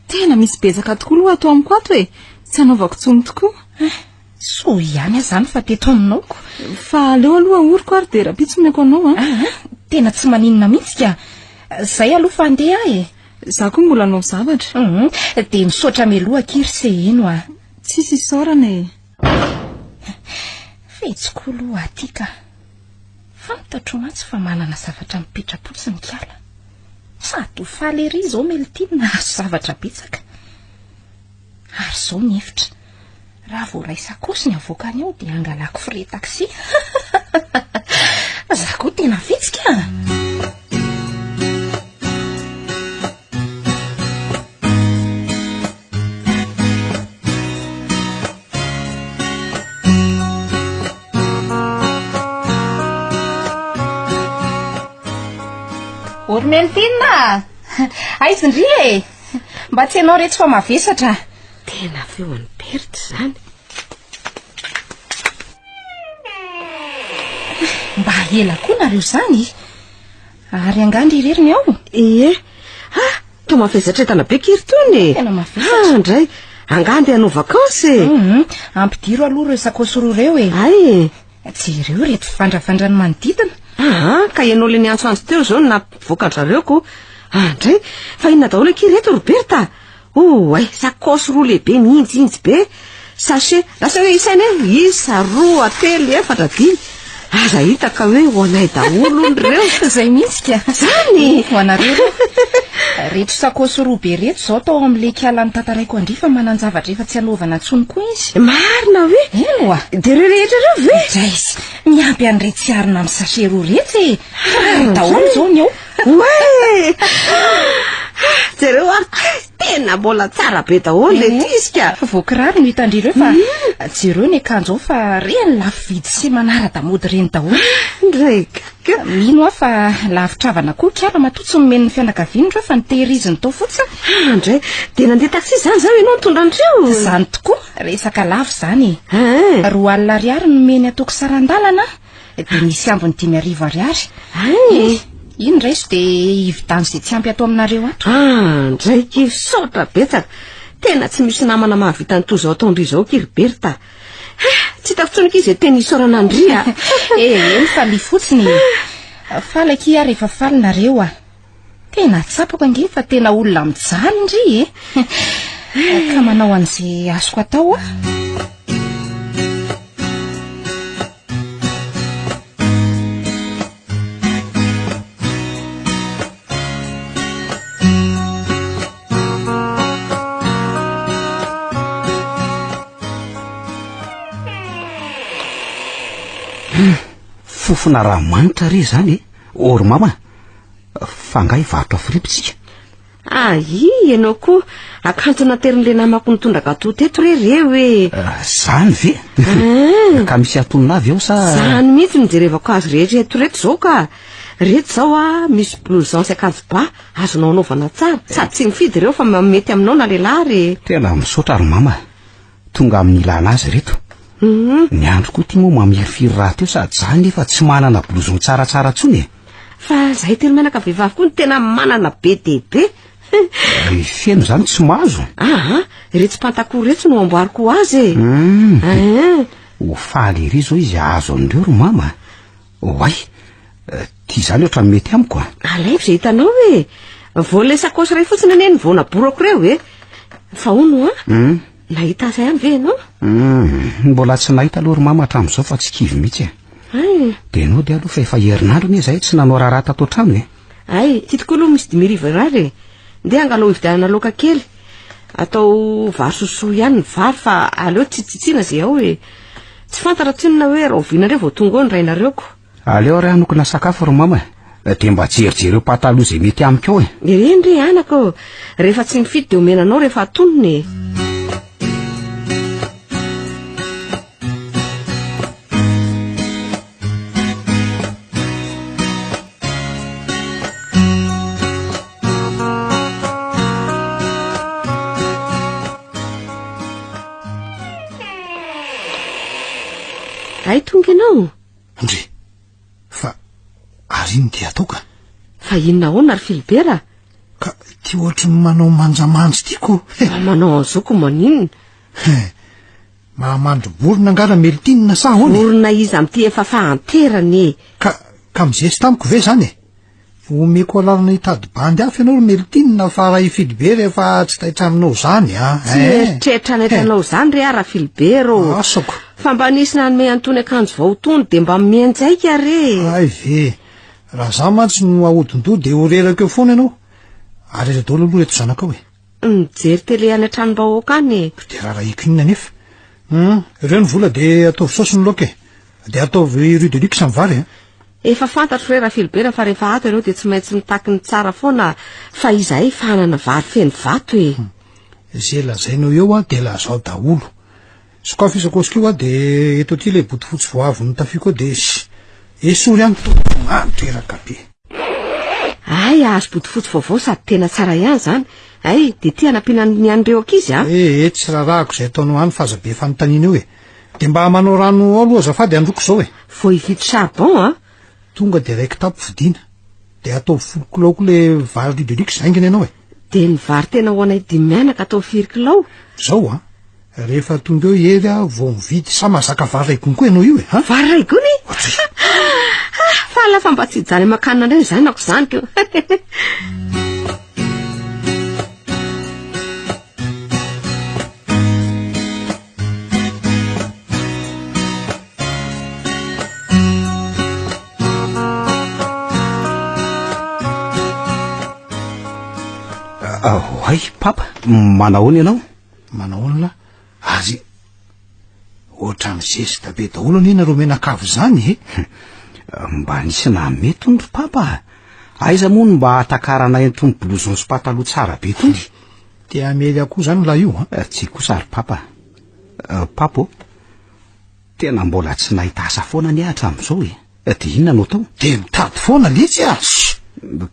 Tena misy betsaka tokoa aloha ato amiko ato e. Tsy anaovako intsony tokoa. Eh, soa ihany aho izany fa teto aminao ko. Fa aleo aloha ahoriko ary dia rahampitso omeko anao an. Ah, tena tsy maninona mihitsy ka. Izay aloha fa handeha aho e. Izaho koa mbola hanao zavatra. Hum, dia misaotra mialoha akia ry Seheno a. Tsisy isaorana e. Fetsy koa aloha aty ka. Fantatro mantsy fa manana zavatra mipetra-potsiny kala. Sady ho faly ery izao Meltine nahazo zavatra betsaka. Ary izao ny hevitra, raha vao ray sakaosy ny avoakany ao dia hangalako frais taxi. Za koa tena fetsy ka! Ormeltina! Aiza ndry e? Mba tsy ianao re tsy fa mavesatra. Tena feon'i Berthe izany. Mba ela koa nareo izany. Ary angaha ndry irery ny ao? Ie. Ah, toa mavesatra entana be kiry tony e. Tena mavesatra. Ah, ndray. Angaha andeha hanao vakansy e. Mhm. Ampidiro aloha ireo sakaosy roa ireo e. Ay e. Jereo ireto vandravandra ny manodidina. Ah, ka ianao le niantsoantso teo izao no nampivoaka an-dry zareo ko. Ah, ndray. Fa inona daholo akia ireto ry Bertha? Oay, sakaosy roa lehibe mihinjihinjy be. Sachet, lasa hoe isaina e, isa, roa, telo, efatra, dimy. Aza hita ka hoe ho anay daholo hono ireo. Izay mihitsy ka. Zany! Ho anareo ireo. Reto sakaosy roa be reto izao tao amin'ilay kiala notantaraiko an-dry fa manan-javatra efa tsy hanaovana intsony koa izy. Marina ve? Eny oa. Dia ireo rehetra ireo ve? Draizy, miampy an'iretsy harona amin'ny sachet roa iretsy e. Rary daholo izao ny ao. Oay! Jereo ary, tena mbola tsara be daholo le tisika. Vao kiraro no hitan-dry ireo fa jereo ny akanjo ao fa reny lafo vidy sy manara-damaody ireny daholo. Ndray gaga. Mino aho fa lavitra havana koa kiala matoa tsy nomen'ny fianakaviany ireo fa notehiriziny tao fotsiny. Ah, ndray. Dia nandeha taxi izany izao ianao nitondra an'ireo? Izany tokoa, resaka lafo izany e. Ah. 20 ariary nomeny ataoko saran-dalana. Dia misy ambiny 5000 ariary. Hay! Iny raiso dia hividano izay tsy ampy ato aminareo ato. Ah, ndray ki, misaotra betsaka. Tena tsy misy namana mahavita ny toy izao ataon-dry izao ki ry Bertha. Ah, tsy hitako intsony ki izay teny isaorana an-dry a. Eh, eny fa fotsiny e. Faly akia aho rehefa faly nareo a. Tena tsapako ange fa tena olona mijaly ndry e. Ka manao an'izay azoko atao aho. Fofona raha manitra re izany e! Ô ry mama, fa angaha hivarotra fripy tsika? Ahy, ianao koa akanjo naterin'ilay namako nitondra gâteau teto re reo e. Eh, zany ve? Ah. Ka misy atonona avy eo sa? Zany mihitsy no jerevako azy rehetra eto reto izao ka. Reto izao a, misy blouson sy akanjo ba azonao anaovana tsara. Sady tsy mifidy ireo fa mety aminao na lehilahy re. Tena misaotra ry mama. Tonga amin'ny ilana azy ireto. Mhm. Ny andro koa ity moa mamirifiry rahateo sady za nefa tsy manana blouson tsaratsara intsony e. Fa zahay telo mianaka vehivavy koa no tena manana be dia be. Ry feno izany tsy mahazo. Aha, iretsy pantakoa iretsy no amboariko ho azy e. Mm. Ah. Ho faly ery izao izy hahazo an'ireo ry mama. Oay, ty izany ohatran'ny mety amiko a. Alaivo izay hitanao e. Vao ilay sakaosy iray fotsiny anie no vao naborako ireo e. Fa hono a, Mm. nahita asa ihany ve ianao? Mm. Mbola tsy nahita aloha ry mama hatramin'izao fa tsy kivy mihitsy e. Ay. Dia ianao dia aloha fa efa herinandro anie izahay tsy nanao raharaha tato an-trano e. Ay, ty tokoa aloha misy 5000 ariary e. Ndeha angalao hividianana laoka kely. Atao vary sosoa ihany ny vary fa aleo tsitsitsiana izay ao e. Tsy fantatra tsinona hoe rahoviana indray vao tonga ao ny rainareo ko. Aleo ary hanokana sakafo ry mama e. Dia mba jerijereo pataloha izay mety amiko ao e. Ireny re anaka ô, rehefa tsy mifidy dia omena anao rehefa atonony e. Hay tonga ianao? Ndry, fa ary ino dia atao ka? Fa inona ahoana ry Filibera? Ka ty ohatry ny manao manjamanja ty ko. Manao an'izao ko maninona? Mahamandry borona angaha Rameltinina sa ahoana e? Borona iza amin'ity efa fahanterany e? Ka, ka mizesta amiko ve izany e? Omeko alalana hitady bandy hafa ianao ry Meltinina fa raha i Filibera efa tsy taitra aminao izany a! Tsy eritreritra hanaitra anao izany re aho Rafilibera ô! Asako. Fa mba nisy nanome an'itony akanjo vao itony dia mba mianjaika re e! Hay ve! Raha izaho mantsy no ahodin-doha dia ho reraka eo foana ianao. Ary aiza daholo aloha ireto zanakao e? Mijery télé any an-tranom-bahoaka any e. Dia rarahiko inona anefa? Hum, ireo ny vola dia ataovy saosy ny laoka e. Dia ataovy riz de luxe ny vary a. Efa fantatro re Rafilibera fa rehefa ato ianao dia tsy maintsy mitaky ny tsara foana fa izahay efa hanana vary feno vato e. Ze lazainao eo an dia lazao daholo. Sokafy io sakaosiko io an dia eto aty ilay bodofotsy vao avy notafiko eo dia esory any tompoko mandreraka be. Hay ahazo bodofotsy vaovao sady tena tsara ihany izany. Hay, dia ity hanampiana ny an'ireo ankizy a. Eh eh, tsy rarahako izay ataonao any fa aza be fanontaniana eo e. Dia mba manao rano ao aloha azafady handroko izao e. Vao hividy charbon a. Tonga dia iray kitapo vidiana. Dia ataovy folo kilao koa ilay vary riz de luxe haingana ianao e. Dia ny vary tena ho anay dimy mianaka atao firy kilao? Izao a, rehefa tonga eo i Hery aho vao mividy, sa mahazaka vary iray gony koa ianao io e, ha? Vary iray gony? Faly aho fa mba tsy hijaly aman-kanina indray ny zanako izany ko. Oay, papa, manahoana ianao? Manahoana lahy? Ary ohatran'ny zesta be daholo anie nareo mianakavy izany e! Mba nisy nahamety hono ry papa. Aiza moa no mba hahatakaranay an'itony blouson sy pataloha tsara be itony? Te hamely akoho izany lahy io an? Tsia kosa ry papa. Papa ô, tena mbola tsy nahita asa foana anie hatramin'izao e. Dia inona no atao? Dia mitady foana letsy a!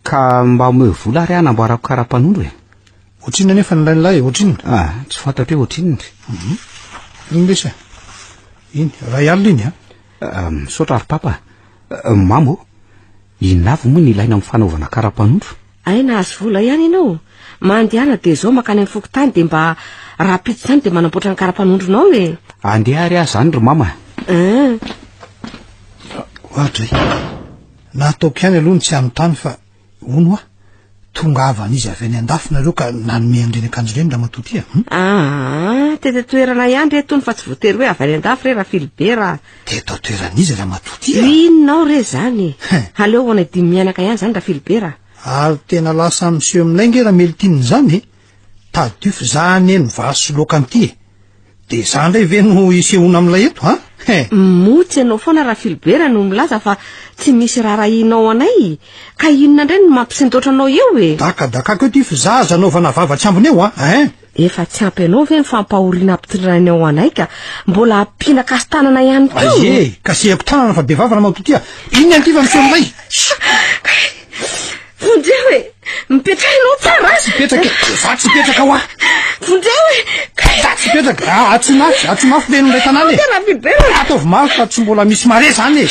Ka mba omeo vola ary aho hanamboarako kara-panondro e. Ohatrinona anefa ny lain'lahy e? Ohatrinona? Ah, tsy fantatro hoe ohatrinona. Mhm. Iny lesy e. Iny, iray alina iny a. Ah, misaotra ry papa. Ah, Mamo, inona avy moa ny ilaina amin'ny fanaovana kara-panondro? Hay nahazo vola ihany ianao. Mandehana dia izao mankany amin'ny fokontany dia mba rahampitso izany dia manamboatra ny kara-panondronao e. Andeha ary aho izany ry mama. Ah. Oadray. Nataoko ihany aloha ny tsy hanontany fa Hono hoa, tonga havan'izy avy any andafy nareo ka nanome an'ireny akanjo ireny ramatoa ty a? Hum? Aa, tety an-toerana ihany re tony fa tsy voatery hoe avy any andafy re Rafilibera a. Teto an-toeran'iza ramatoa ty a? Inona ao re zany e? Aleo ho anay dimy mianaka ihany zany Rafilibera a. Ary tena lasa miseho milay nge Ramelitine izany e! Tadidio fa za anie no vaso loaka an'ity e! De za ndray ve no hisehoana amin'ilay eto an? He! Moa tsy ianao foana Rafilibera no milaza fa tsy misy raharahianao anay? Ka inona indray no mampisintotra anao eo e? Dakadakako eo ty fa za aza anaovana vava tsy ambiny eo an! Hein! Efa tsy ampy anao ve ny fampahoriana ampitondrainao anay ka mbola ampiana kasi-tanana ihany koa? Aie! Kasihako tanana fa be vava ramatoa ty a! Inona an'ity fa miseho milay? Vonjeo e! Mipetraha ianao tsara a! Tsy hipetraka e! Za tsy hipetraka hoa! Vonjeo e! Za tsy hipetraka! Ah, atsoy mafy, atsoy mafy reny ilay tanàna e! Tena bibera! Ataovy mafy fa tsy mbola misy mare zany e!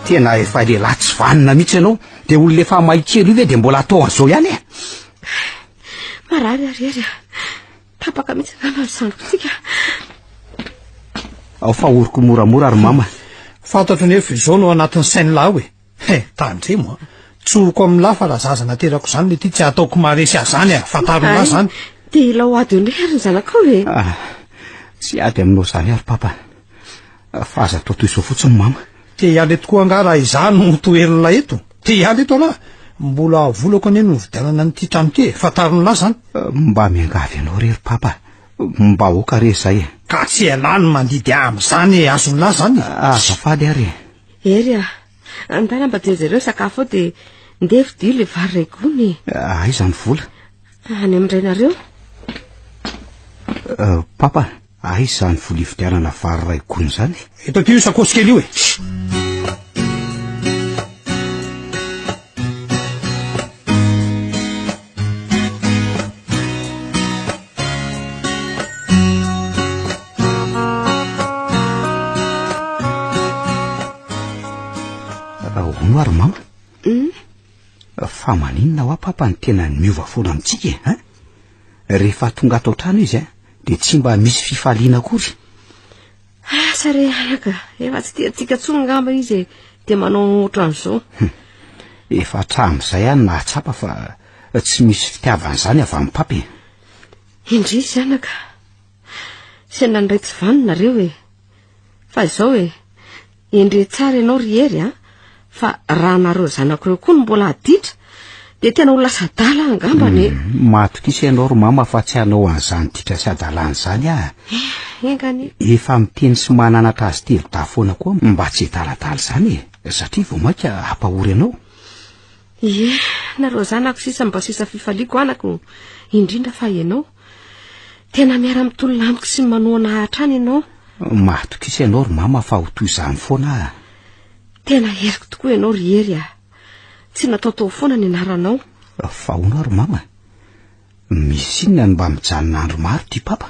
Tena efa lehilahy tsy vanona mihitsy ianao, dia olona efa may kely io ve dia mbola atao an'izao ihany e? Marary ary hery a. Tapaka mihitsy angamba ny sandriko-tsika. Ao fa oroko moramora ry mama. Fantatro nefa izao no anatin'ny sain'ny lahy e. He, tandremo a. Tsoriko amin'ny lahy fa raha zaza naterako izany le ty tsy ataoko maharesy ahy zany a. Fantaro ny lahy zany. Dia ilao ady eo indray ary ny zanakao e. Ah, tsy ady aminao izany ary papa. Fa aza atao toy izao fotsiny mama. Te hiala eto koa angaha raha izaho no toherin'lah eto? Te hiala eto anah? Mbola volako anie no nividianana an'ity trano ity e! Fantaron'lah zany. Mba miangavy anao re ry papa, mba aoka re izay e! Ka tsy ialahy no mandidy ahy amin'izany e! Azon'lah zany e! Azafady ary e! Hery a! Andana mba jerjereo sakafo ao dia ndeha vidio ilay vary iray gony e! Aiza ny vola? Any amin'ny rainareo. Papa, aiza izany vola hividianana vary iray gony izany? Eto aty io sakaosy kely io e! Hono ary mama? Fa maninona hoa papa no tena miova foana amintsika e, hein? Rehefa tonga ato an-trano izy a, dia tsy mba misy fifaliana akory. Asa re anaka, efa tsy tia antsika intsony angamba izy e, dia manao ohatran'izao. Efa hatramin'izay aho no nahatsapa fa tsy misy fitiavana izany avy amin'i papa e. Indrisy anaka, sendra ny ray tsy vanona nareo e. Fa izao e, Endre tsara ianao ry Hery a! Fa raha nareo zanako ireo koa no mbola haditra dia tena ho lasa adala aho angambany e! Matokisa ianao ry mama fa tsy hanao an'izany ditra sy hadalana izany aho. Eh, enga anie. Efa miteny sy mananatra azy telo-dahy foana koa mba tsy hiadaladala izany e! Satria vao mainka hampahory anao. Ie, nareo zanako sisa mba sisa fifaliako anako, indrindra fa ianao. Tena miara-mitolona amiko sy manohana ahy hatrany ianao. Mahatokisa ianao ry mama fa ho toy izany foana aho. Tena heriko tokoa ianao ry Hery a. Tsy nataotao foana ny anaranao. Fa hono aho ry mama, misy inona no mba mijanona andro maro ity papa?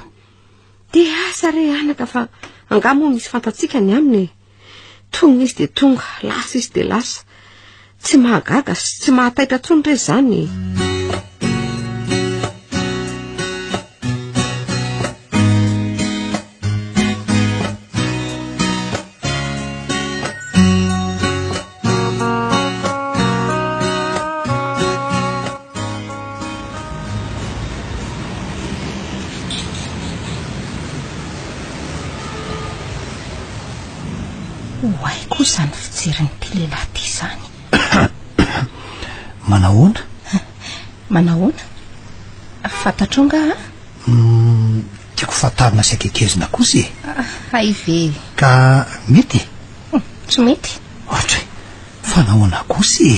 Dia asa re anaka fa angaha moa misy fantatsika ny aminy e. Tonga izy dia tonga, lasa izy dia lasa. Tsy mahagaga sy tsy mahataitra intsony re izany e. Ho ahy koa izany fijerin'ity lehilahy ity izany. Manahoana? Manahoana? Fantatrao angaha? Hmm, tiako fantarina sy akekezina kosa e. Ah, hay ve? Ka mety? Hmm, tsy mety. Ohatra e, fa nahoana kosa e?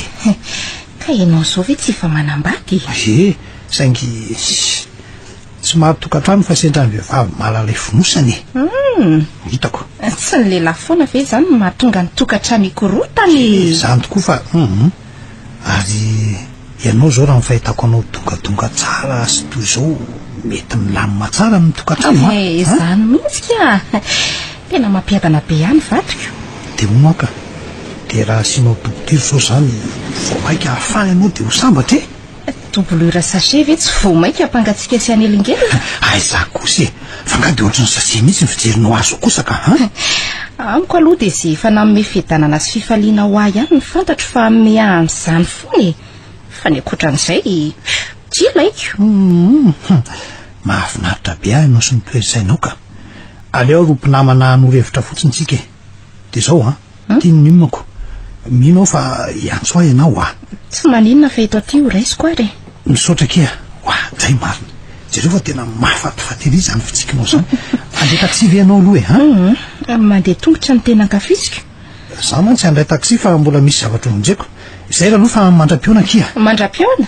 Ka ianao izao ve tsy efa manambady? Ie, saingy Tsy maro tokantrano fa sendra ny vehivavy mahalala fonosana e. Hum. Hitako. Tsy ny lehilahy foana ve izany no mahatonga ny tokantrano hikorontana e? Izany tokoa fa hum. Ary ianao izao raha ny fahitako anao dongadonga tsara sy toy izao mety milamina tsara ny tokantrano a. Eh, izany mihitsy ka. Tena mampiadana be ahy ny vadiko. Dia hono aho ka. Dia raha asianao doublure izao izany vao mainka hahafana ianao dia ho sambatra e. Doublure sachet ve tsy vao mainka hampangatsiaka sy hanelingelina? Aiza kosa e! Fa nga dia ohatran'ny sachet mihitsy ny fijerinao azy ao kosa ka an! Amiko aloha dia izay efa nanome fiadanana sy fifaliana ho ahy ihany no fantatro fa hanome ahy an'izany foana e! Fa ny ankoatran'izay tsy ilaiko. Hum! Mahafinaritra be ahy ianao sy ny toe-tsainao ka! Aleo ary ho mpinamana hanoro hevitra fotsiny tsika e! Dia izao an! Ity ny nimako. Mino aho fa hiantso ahy ianao a! Tsy maninona fa eto aty ho raisiko ary e! Misaotra akia! Oa, dray marina! Jereo fa tena mahafatifaty ery izany fitsikinao izany. Handeha taxi ve ianao aloha e, an? Hum, mandeha tongotra no tena ankafiziko. Izaho mantsy handray taxi fa mbola misy zavatra hovonjeko. Izay aloha fa mandra-pihaona akia. Mandra-pihaona?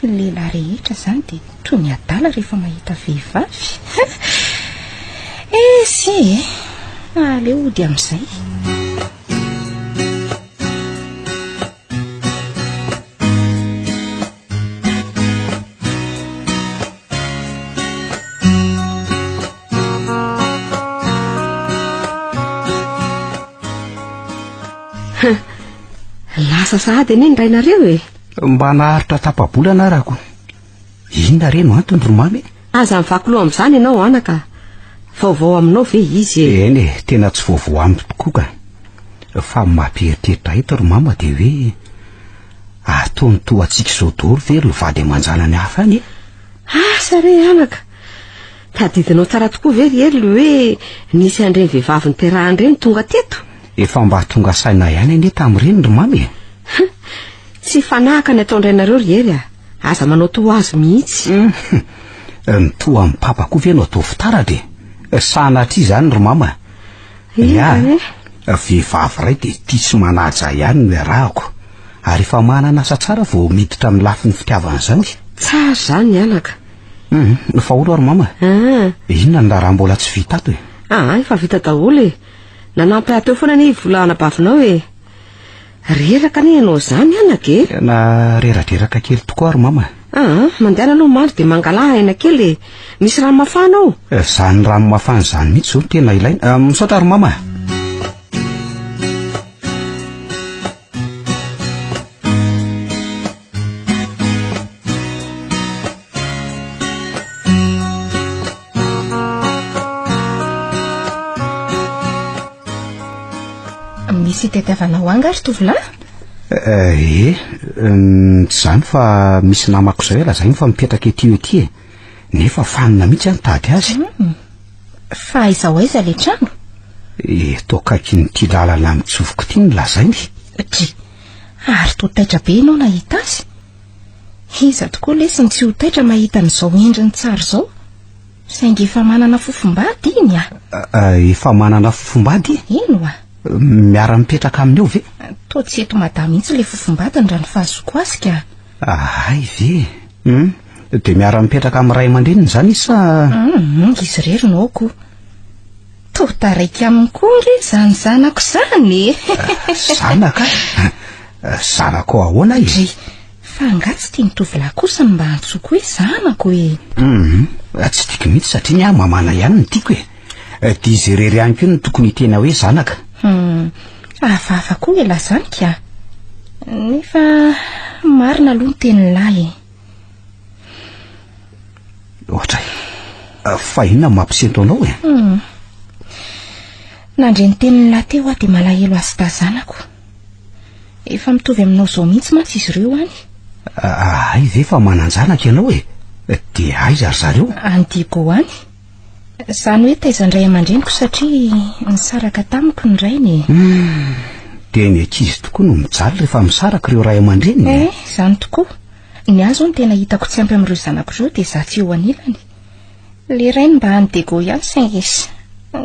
Ny lehilahy rehetra izany dia toy ny adala rehefa mahita vehivavy. Esy e! Aleo hody amin'izay. Lasa sahady anie ny rainareo e. Mba naharitra tapa-bolana arako. Inona re no antony ry mamy? Aza mivaky loha amin'izany ianao anaka. Vaovao aminao ve izy e? Eny e, tena tsy vaovao amiko tokoa ka. Fa ny mampieritreritra eto ry mama dia hoe ataony toa antsika izao daholo ve ireo vady aman-janany hafa any e? Asa re anaka. Tadidinao tsara tokoa ve ry Hery le hoe nisy an'ireny vehivavy niterahany ireny tonga teto? Efa mba tonga saina ihany anie tamin'ireny ry mamy e. Tsy hifanahaka ny ataon-drainareo ry Hery a! Aza manao toa azy mihitsy. Ny toa an'i Papa koa ve no atao fitaratra e? Sanatria izany ry mama. Ny ahy, vehivavy iray dia tia sy manaja ahy ihany no iarahako. Ary efa manana asa tsara vao miditra amin'ny lafiny fitiavana izany. Tsara izany anaka. Fa hono ary mama, inona ny raharaha mbola tsy vita ato e? Aa, efa vita daholo e. Nanampy ahy teo foana anie i Vola anabavinao e. Reraka anie ianao izany anaka e. Tena reradreraka kely tokoa ary mama. Aa, mandehana aloha mandry dia mangalà aina kely e. Misy rano mafana ao. Izany rano mafana izany mihitsy izao no tena ilaina. Misaotra ary mama. Misy itadiavanao ahy nga ry tovolahy? Eh, eh, tsy izany fa misy namako izay lazainy fa mipetraka ety ety e. Nefa fanina mihitsy aho nitady azy. Hmm. Fa aiza ho aiza ilay trano? Eto akaikin'ity lalana mitsofoka ity no lazainy. Dry, ary toa taitra be ianao nahita azy. Iza tokoa lesy no tsy ho taitra mahita an'izao endriny tsara izao? Saingy efa manana fofombady iny ah. Efa manana fofombady? Eny oa. Miara-mipetraka aminy eo ve? Toa tsy eto Mada mihitsy ilay fofombadiny raha ny fahazoako azy ka. Hay ve? Hum, dia miara-mipetraka amin'ny ray aman-dreniny izany izy sa? Hum, izy irery no ao ko. Toa taraiky aminy koa ange izany zanako izany e. Zanaka? Zanako ahoana e? Dry, fa angaha tsy tian'ny tovolahy kosa ny mba antsoiko hoe zanako e? Hum, tsy tiako mihitsy satria ny ahy mamana ihany no tiako e. Dia izy irery ihany koa no tokony hiteny hoe zanaka. Hum, hafahafa koa ialahy izany ka. Nefa marina aloha ny tenin'lahy e. Ohatra e. Fa inona no mampisento anao e? Hum. Nandre ny tenin'lahy teo aho dia malahelo azy dahy zanako. Efa mitovy aminao izao mihitsy mantsy izy ireo any. Hay ve fa manan-janaka ianao e? Dia aiza ry zareo? Any Diego any. Izany hoe taizan-dray aman-dreniko satria nisaraka tamiko ny rainy e. Hum, dia ny ankizy tokoa no mijaly rehefa misaraka ireo ray aman-dreniny e. Eh, izany tokoa. Ny ahy izao no tena hitako tsy ampy amin'ireo zanako ireo dia izaho tsy eo anilany. Le rainy mba any Diego ihany saingy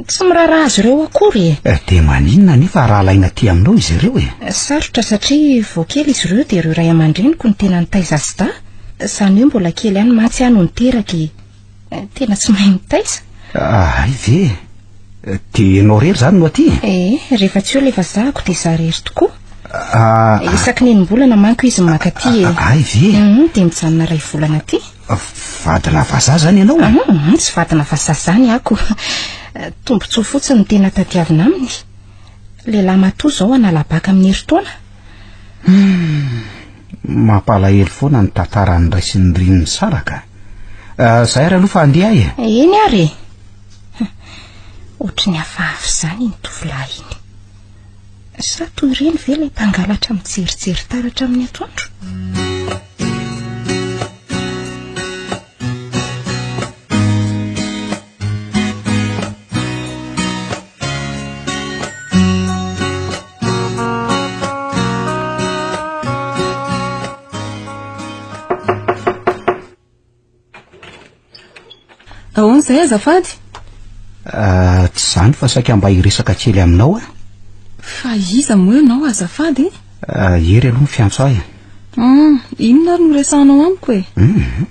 tsy miraharaha azy ireo akory e. Eh, dia maninona anefa raha alaina aty aminao izy ireo e? Sarotra satria vao kely izy ireo dia ireo ray aman-dreniko no tena nitaiza azy dahy. Izany hoe mbola kely ihany mantsy aho no niteraka e. Tena tsy mahay mitaiza. Hay ve? Dia ianao irery izany no aty? Eh, rehefa tsy eo ilay vazahako dia izaho irery tokoa. Ah, Isaky ny enim-bolana manko izy no maka aty e. Hay ve? Mhm, dia mijanona iray volana aty. Vadina vazaha izany ianao? Mhm, tsy vadina vazaha izany ako. Tombontsoa fotsiny no tena tadiavina aminy. Lehilahy matoa izao hanala baka amin'ny herintaona. Hmm, mampalahelo foana ny tantaran'ny ray sy ny reny nisaraka. Eh, zay ary aloha fa handeha aho e. Eny ary e. Ohatry ny hafahafa izany iny tovolahy iny. Sa toy ireny ve ilay mpangalatra mijerijery taratra amin'ny atoandro? Ahoana izay azafady? Ah, tsy izany fa saika mba hiresaka kely aminao aho. Fa iza moa ianao azafady? Ah, Hery aloha ny fiantso ahy. Hum, inona ary no resahanao amiko e? Hum,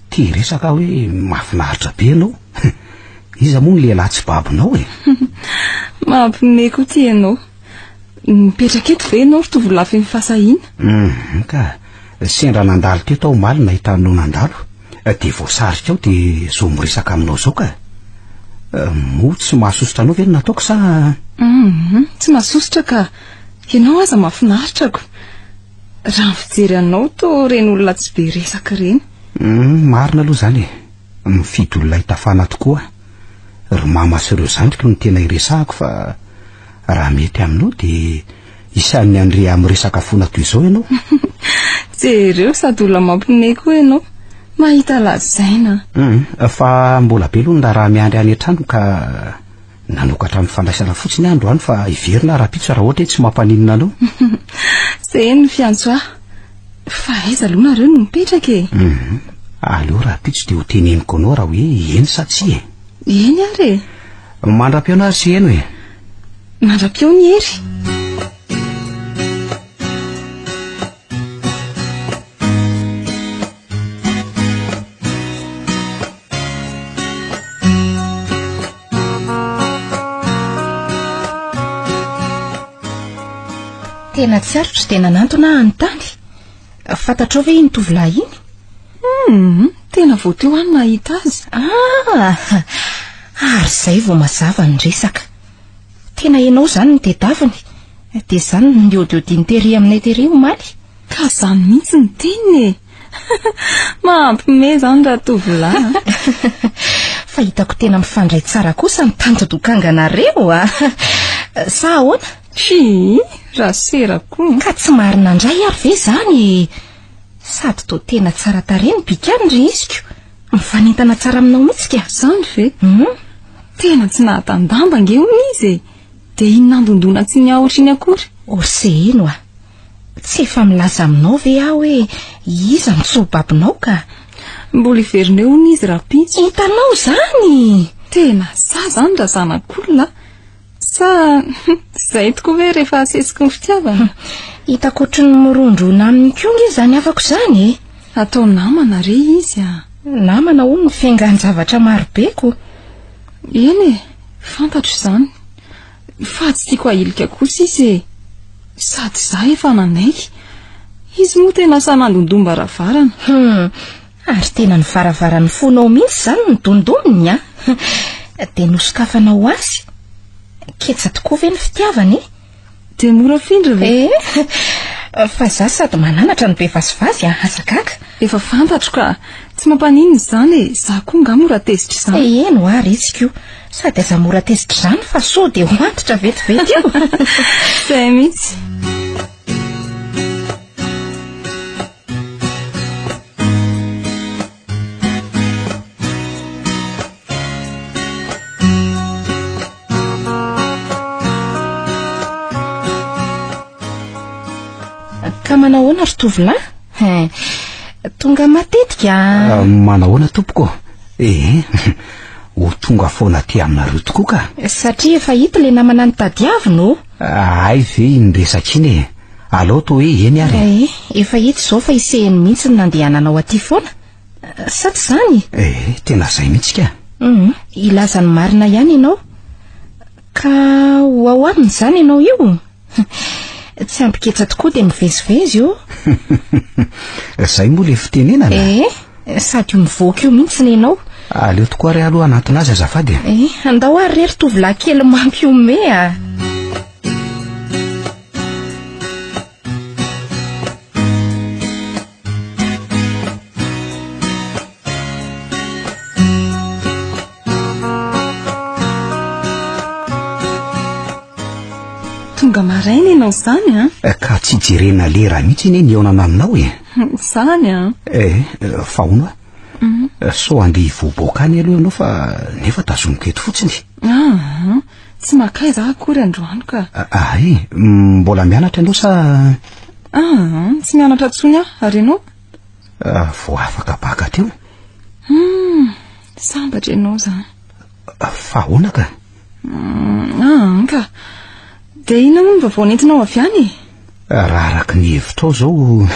te hiresaka aho hoe mahafinaritra be ianao. Iza moa ny lehilahy tsy babonao e? Mampime koa ty ianao. Mipetraka eto ve ianao ry tovolahy feno fahasahiana? Hum, ka sendra nandalo teto aho omaly nahita anao nandalo. Dia voasarika ao dia zao miresaka aminao zao ka. Moa tsy mahasosotra anao ve ny nataoko sa? Hum, tsy mahasosotra ka. Ianao aza mahafinaritra ko. Raha ny fijery anao toa ireny olona tsy be resaka ireny. Hum, marina aloha izany e. Mifidy olona hitafana tokoa. Ry mama sy ireo zandriko no tena iresahako fa raha mety aminao dia isan'ny handre miresaka foana toy izao ianao. Jereo sady olona mampiomehy koa ianao. Mahita lazaina. Hum, fa mbola be aloha ny raharaha miandry any an-trano ka. Nanokatra ny fandraisana fotsiny aho androany fa hiverina aho rahampitso raha ohatra hoe tsy mampaninona anao. Izay no fiantso ahy. Fa aiza aloha nareo no mipetraka e? Mhm. Aleo rahampitso dia ho teneniko anao raha hoe eny sa tsia e. Eny ary e. Mandra-pihaona ary sy heno e. Mandra-pihaona i Hery. Tena tsy aritro dia nanantona aho hanontany. Fantatrao ve iny tovolahy iny? Hum, tena vao teo aho no nahita azy. Ah, ary izay vao mazava ny resaka. Tena ianao izany no tedaviny. Dia izany no niodiodiny tery aminay tery omaly. Ka izany mihitsy ny teniny e! Mampime izany raha tovolahy a! Fa hitako tena mifandray tsara kosa ny tantodokanganareo a! Sa ahoana? Fii, rasera koa. Ka tsy marina indray ary ve izany e? Sady toa tena tsara tarehy ny bikany ry iziko. Mifanentana tsara aminao mihitsy ka. Izany ve? Hum. Tena tsy nahatandamba ange hono izy e! Dia iny nandondona tsy niahotra iny akory. Orseheno a! Tsy efa milaza aminao ve aho hoe iza no tsy ho babonao ka? Mbola hiverina eo hono izy rahampitso. Hitanao izany! Tena sahy izany razanakolona a! Sa izay tokoa ve rehefa asesiky ny fitiavana? Hitako ohatry ny mirondrona aminy koa nge izany havako izany e! Atao namana re izy a! Namana hono ny fiaingan-javatra marobe ko! Eny e, fantatro izany. Fa tsy tiako ahilika kosa izy e! Sady izaho efa nanaiky. Izy moa tena sahy nandondom-baravarana. Hum, ary tena ny varavaran'ny fonao mihitsy izany no dondoniny an! Dia nosokafanao ho azy? Ketsa tokoa ve ny fitiavana e? Dia mora afindra ve? Eh, fa za sady mananatra no be vazivazy an, aza gaga. Efa fantatro ka! Tsy mampaninona izany e, za koa nga mora tezitra izany. Eh, eny hoa ry Tsiko, sady aza mora tezitra izany fa sao dia ho antitra vetivety eo. Izay mihitsy. Ka manahoana ry tovolahy? Hein, tonga matetika ah. ah, Manahoana tompoko? Eh, ho tonga foana aty aminareo tokoa ka. Satria efa hita ilay namana nitadiavina ô. Ah, hay ve iny resaka iny e? Alao toa hoe eny ary. Eh, efa hita izao fa isehiny mihitsy ny nandehananao aty foana. Sa tsy izany? Eh, tena izay mihitsy ka. Hum, hilaza ny marina ihany ianao. Ka ho ao aminy izany ianao io? Tsy ampy ketsa tokoa dia mivezivezy io. Izay moa ilay fitenenana? Eh, sady io mivoaka io mihitsy ny ianao. Aleo tokoa ary aloha hanantona azy azafady e. Eh, andao ary re ry tovolahy kely mampihomehy a. Tonga maraina ianao izany an? Eh, ka tsy jerena lera mihitsy anie ny hihaonana aminao e. Izany an? Eh, fa hono aho. Mhm. Eh, sao andeha hivoaboaka any aloha ianao fa nefa tazomiko eto fotsiny. Ah, tsy makaiza aho akory androany ka. Ah, eh, mbola mianatra ianao sa Ah, tsy mianatra intsony aho, ary ianao? Ah, vao afaka baka teo. Hmm, sambatra ianao izany. Ah, fa ahoana ka? Hmm, ah, ka. Dia inona moa ny vaovao nentinao avy any e? Raha araka ny hevitrao izao,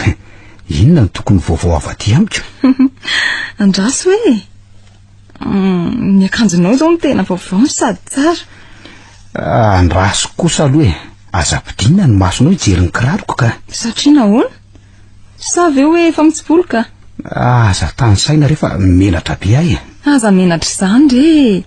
inona no tokony vaovao avy aty amiko? Andraso hoe. Hmm, ny akanjonao izao no tena vaovao sady tsara. Andraso kosa aloha e. Aza ampidinina ny masonao hijery ny kiraroko ka. Satria nahoana? Sa ve hoe efa mitsiboloka? Aza tanisaina re fa menatra be ahy e. Aza menatra izany re e.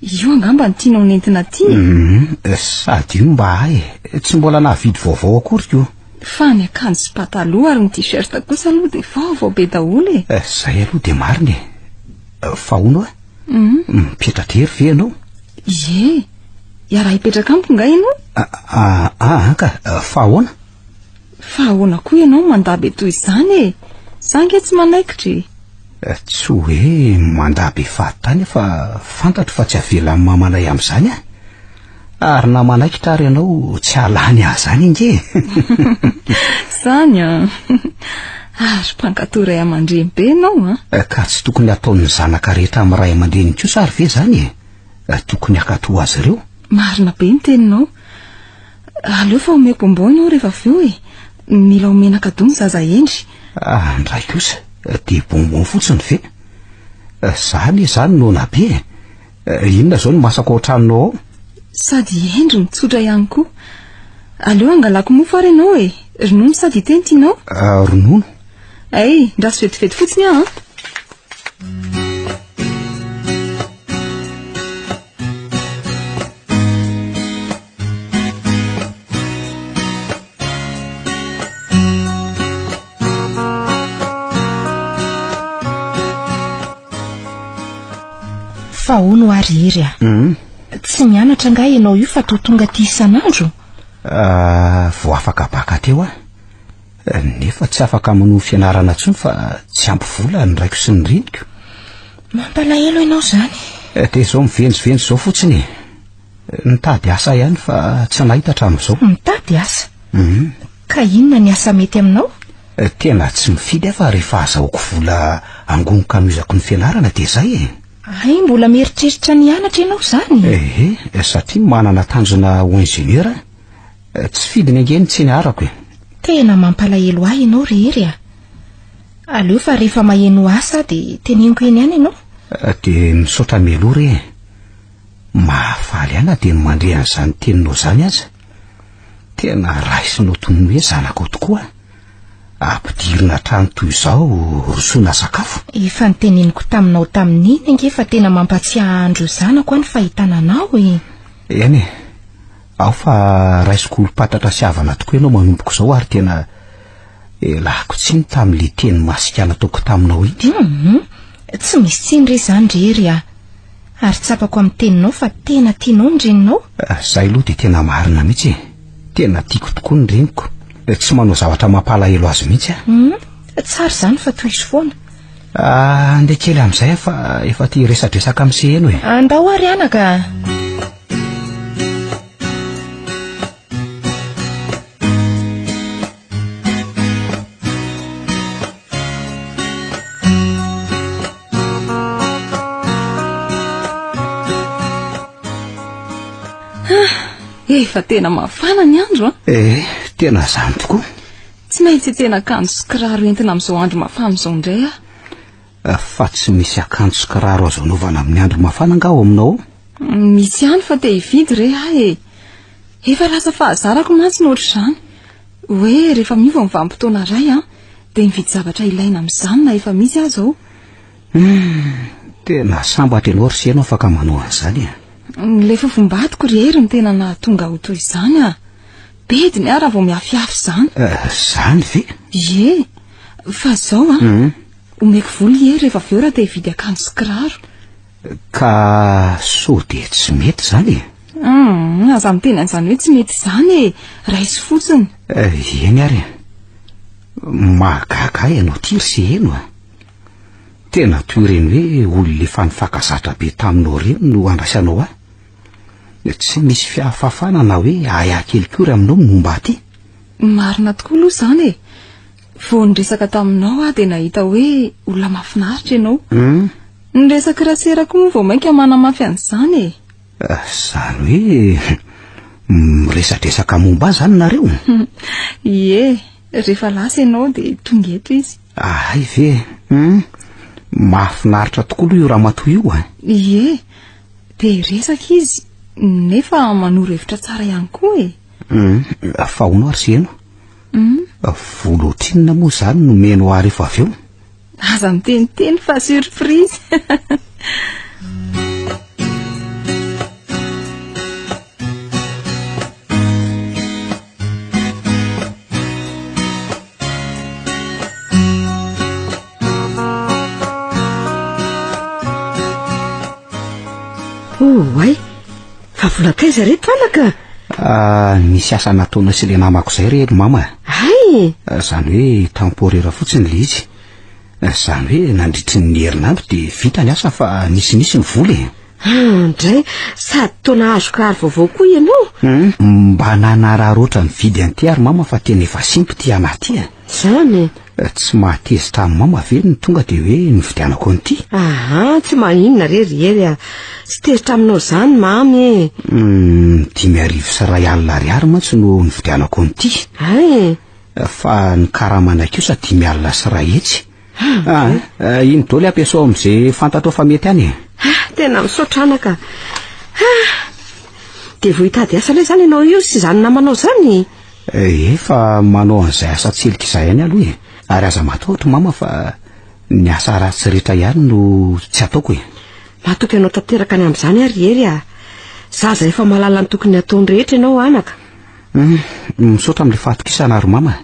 Io angamba no tianao nentina aty e. Mhm, sady io mba ahy e. Tsy mbola nahavidy vaovao akory ko. Fa ny akanjo sy pataloha ary ny t-shirt kosa aloha dia vaovao be daholo e. Eh, zay aloha dia marina e. Eh, fa hono a? Mhm. Mipetra-drery ve ianao? Ie. Hiara-hipetraka amiko nga ianao? Ah, ah, ka, fa ahoana? Fa ahoana koa ianao mandà be toy izany e? Za ange tsy manaikitra e. Eh, tsy hoe mandà be fahatany fa fantatro fa tsy avelan'ny mamanay amin'izany aho. Ary na manaikitra ary ianao tsy hahalany ahy izany ange e! Izany an! Ary mpankato ray aman-dreny be ianao an! Ka tsy tokony hataon'ny zanaka rehetra amin'ny ray aman-dreniny kosa ary ve izany e? Tokony hankatò azy ireo. Marina be ny teninao. Aleo fa omeko bonbon ianao rehefa avy eo e! Mila omena cadeau ny zaza hendry. Ah, ndray kosa, dia bonbon fotsiny ve? Za anie izany noana be e! Inona izao no masaka ao an-tranonao ao? Sady hendry no tsotra ihany koa. Aleo hangalako mofo ary ianao e! Ronono sa dite no tianao? Ronono. Hay, ndraso vetivety fotsiny aho an! Fa hono hoa ry Hery a! Hum. Tsy mianatra angaha ianao io fa toa tonga aty isan'andro? Ah, vao afaka baka teo aho. Nefa tsy afaka manohy fianarana intsony fa tsy ampy vola ny raiko sy ny reniko. Mampalahelo ianao izany. Dia izao mivenjivenjy izao fotsiny e. Nitady asa ihany fa tsy nahita hatramin'izao. Mitady asa? Hum. Ka inona ny asa mety aminao? Tena tsy mifidy aho fa rehefa azahoako vola angoniko hanohizako ny fianarana dia izay e. Hay mbola mieritreritra ny hianatra ianao izany? Ehe, satria manana tanjona ho ingénieur aho. Tsy fidiny ange ny tsy niarako e. Tena mampalahelo ahy ianao ry Hery a. Aleo fa rehefa maheno asa aho dia teneniko eny ihany ianao. Dia misaotra mialoha re e. Mahafaly ahy na dia ny mandre an'izany teninao izany aza. Tena raisinao toy ny hoe zanakao tokoa aho. Ampidirina hatrany toy izao rosoina sakafo. Efa noteneniko taminao tamin'iny ange fa tena mampatsiahy an'ireo zanako aho ny fahitana anao e. Eny e. Ao fa raisiko olom-pantatra sy havana tokoa ianao manomboka izao ary tena elako tsiny tamin'ilay teny masika nataoko taminao iny. Hum, tsy misy tsiny re izany ry Hery a. Ary tsapako amin'ny teninao fa tena tianao ny reninao. Izay aloha dia tena marina mihitsy e. Tena tiako tokoa ny reniko. Tsy manao zavatra mampalahelo azy mihitsy aho. Hum, tsara izany fa tohizo foana. Ah, andeha kely amin'izay aho fa efa te hiresadresaka amin'i Seheno e. Andao ary anaka. Efa tena mafana ny andro an. Eh, tena izany tokoa. Tsy maintsy tena akanjo sy kiraro entina amin'izao andro mafana izao indray aho. Eh, fa tsy misy akanjo sy kiraro azo anaovana amin'ny andro mafana angaha ao aminao ao? Misy ihany fa te hividy re aho e. Efa lasa fahazarako mantsy ny ohatr'izany. Hoe rehefa miova ny vanim-potoana iray an, dia mividy zavatra ilaina amin'izany na efa misy aza ao. Hum, tena sambatra ianao ry Seno afaka manao an'izany e. Ilay fofombadiko ry Hery no tena nahatonga ho toy izany ah. Bediny aho raha vao miafiafy izany. Eh, izany ve? Ie, fa izao an, hmm. omeko vola i Hery rehefa avy eo raha te hividy akanjo sy kiraro. Ka sao dia tsy mety izany e? Hum, aza miteny an'izany hoe tsy mety izany e! Raiso fotsiny. Eh, eny ary e. Mahagaga ahy ianao ity ry Seheno a. Tena toy ireny hoe olona efa nifankazatra be taminao ireny no andraisanao ahy. Tsy misy fihafafana na hoe ahiahy kely kory aminao ny momba ahy ity. Marina tokoa aloha izany e. Vao niresaka taminao aho dia nahita hoe olona mahafinaritra ianao. Hum. Ny resak'i Rasera koa moa vao mainka manamafy an'izany e. Izany hoe miresadresaka momba ahy izany nareo? Ie, rehefa lasa ianao dia tonga eto izy. Hay ve? Hum. Mahafinaritra tokoa aloha io ramatoa io a. Ie, be resaka izy nefa manoro hevitra tsara ihany koa e. Hum, fa hono ary Seheno? Hum. Vola ohatrinona moa izany no omenao ahy rehefa avy eo? Aza miteniteny fa surprise. Oay, fa vola taiza reto anaka? Ah, nisy asa nataonay sy le namako izay re ry mama. Hay! Izany hoe temporaire fotsiny le izy. Izany hoe nandritry ny herinandro dia vita ny asa fa nisinisy ny vola e. Ndray, sady toa nahazo kiraro vaovao koa ianao. Hmm, mba nanararaotra nividy an'ity ary mama fa tena efa simpy ity anah ity a. Zany? Eh, tsy mahatezitra an'i mama ve ny tonga dia hoe nividianako an'ity? Aha, tsy maninona re ry Hery a. Tsy tezitra aminao izany mamy e. Hmm, 1500 ariary mantsy no nividianako an'ity. Hay. Eh, fa ny karamanay kosa 1500. Ah, eh, iny daholo ampiasao amin'izay fantatrao fa mety any e. Ah, tena misaotra anaka. Ah, dia vao hitady asa indray izany ianao io sy izany namanao izany? Eh, efa manao an'izay asa tselika izay ihany aloha e. Ary aza matahotra mama fa ny asa ratsy rehetra ihany no tsy ataoko e. Matoky anao tanteraka ny amin'izany aho ry Hery a. Zaza efa mahalala ny tokony hataony rehetra ianao anaka. Hmm, misaotra amin'ilay fahatokisana ry mama.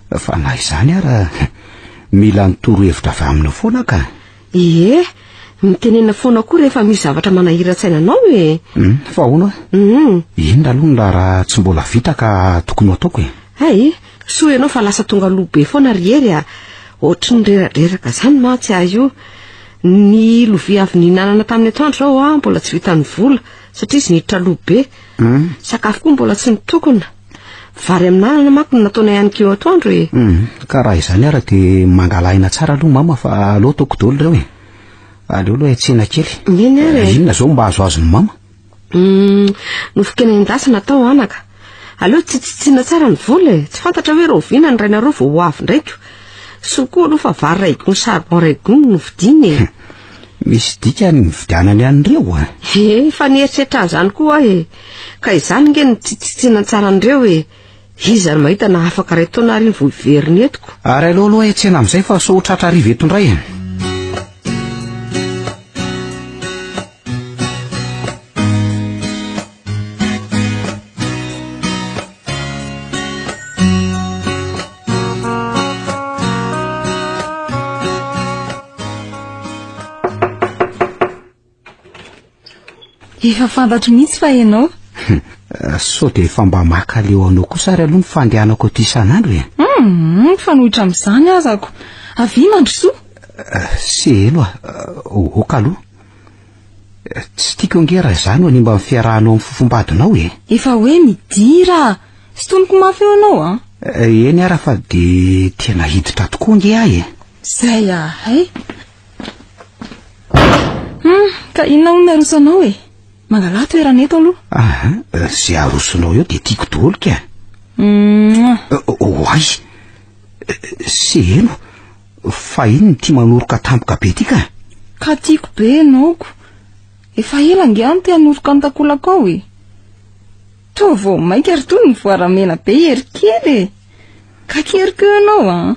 Fa na izany ara, mila ny torohevitra avy aminao foana ka. Ie, mitenena foana koa rehefa misy zavatra manahiran-tsaina anao e. Hmm, fa ahoana hoe? Hmm. Inona aloha ny raharaha tsy mbola vita ka tokony ho ataoko e? Hay, soa ianao fa lasa tonga aloha be foana ry Hery a. Ohatry ny reradreraka izany mantsy aho io. Ny lovia avy nihinanana tamin'ny atoandro izao aho mbola tsy vitan'ny vola satria izy niditra aloha be. Hmm. Sakafo koa mbola tsy nitokona. Vary amin'anana manko no nataonay aninkeo atoandro e. Hum, ka raha izany ara dia mangala aina tsara aloha mama fa aleo ataoko daholo ireo e. Aleo aloha hiantsena kely. Eny ary e. Inona izao mba azoazon'i mama? Hum, nofon-kena endasina atao anaka. Aleo tsitsitsiana tsara ny vola e. Tsy fantatra hoe rahoviana ny rainareo vao ho avy indraiko. Soa koa aloha fa vary iray gony charbon iray gony no vidiana e. Misy dikany ny nividianany an'ireo a. He, efa nieritreritra an'izany koa aho e. Ka izany nge no tsitsitsiana tsara an'ireo e. Iza no mahita na afaka iray taona ary iny vao hiverina eto ko. Ary aleo aloha hiantsena amin'izay fa sao ho tratra hariva eto indray e. Efa fantatro mihitsy fa ianao. Sao dia efa mba maka leo anao kosa ary aloha ny fandehanako aty isan'andro e? Hum, mifanohitra amin'izany azako. Avia mandrosoa. Seheno a, oka aloha. Tsy tiako ange raha izaho no hanimba ny fiarahanao amin'ny fofombadinao e. Efa hoe midira. Sintoniko mafy eo ianao an. Eny ara fa dia tena hiditra tokoa ange aho e. Izay ahay. Hum, ka inona hono ny arosanao e? Mangalà toerana eto aloha. Aha, izay arosonao eo dia tiako daholo ka. Mouah. Oay! Seheno, fa inona ity manoroka tampoka be ity ka? Ka tiako be ianao ko. Efa ela ange aho no te hanoroka ny takolako ao e. Toa vao mainka ry toa nivoaramena be hery kely e. Kakeriko eo ianao an.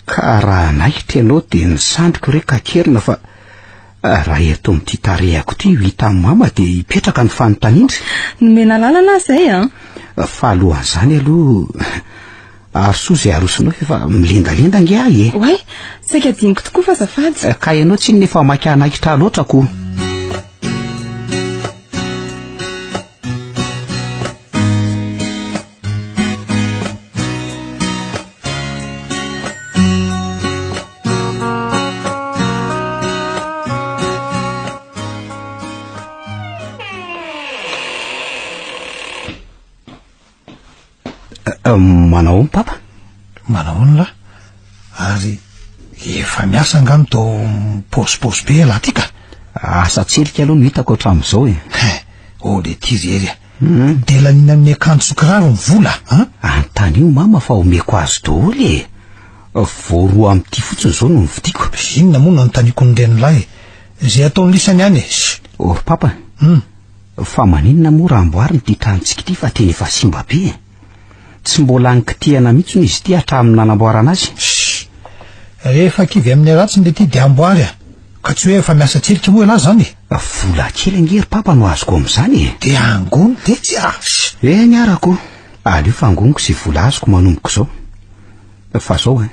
Ka raha hanaikitra ianao dia ny sandriko re kakerina fa raha eto amin'ity tarehako ity ho hitan'i mama dia hipetraka ny fanontaniana. Nomena alalana aho izay an. Fa alohan'izany aloha arosoa izay arosonao f'efa milendalenda ange aho e. Oay, saika adinoko tokoa fa azafady. Ka ianao tsinona efa maika hanaikitra ahy loatra ko. Manao ahoana papa? Manao ahoana lahy? Ary efa miasa angaha no toa mipaosipaosy be ialahy ty ka? Asa tselika aloha no hitako hatramin'izao e. He, oh le ty ry Hery a. Hmm. Dia laniana amin'ny akanjo sy kiraro ny vola, an? Anontanio mama fa omeko azy daholo e. Vao roa amin'ity fotsiny izao no novidiako. Inona moa no anontaniako ny renilahy e? Izay ataon'ny lisany ihany e. Oh ry papa. Hmm. Fa maninona moa raha amboarina ity tranontsika ity fa tena efa simba be e? Tsy mbola nikitihana mihitsy hono izy ity hatramin'ny nanamboarana azy. Shh! Rehefa kivy amin'ny ratsiny le ty dia amboary a! Ka tsy hoe efa miasa tselika moa ialahy zany e! Vola kely ange ry papa no azoko amin'izany e! Dia angony tetsy a! Shh! Eny arako, aleo fa angoniko izay vola azoko manomboka izao. Fa zao e!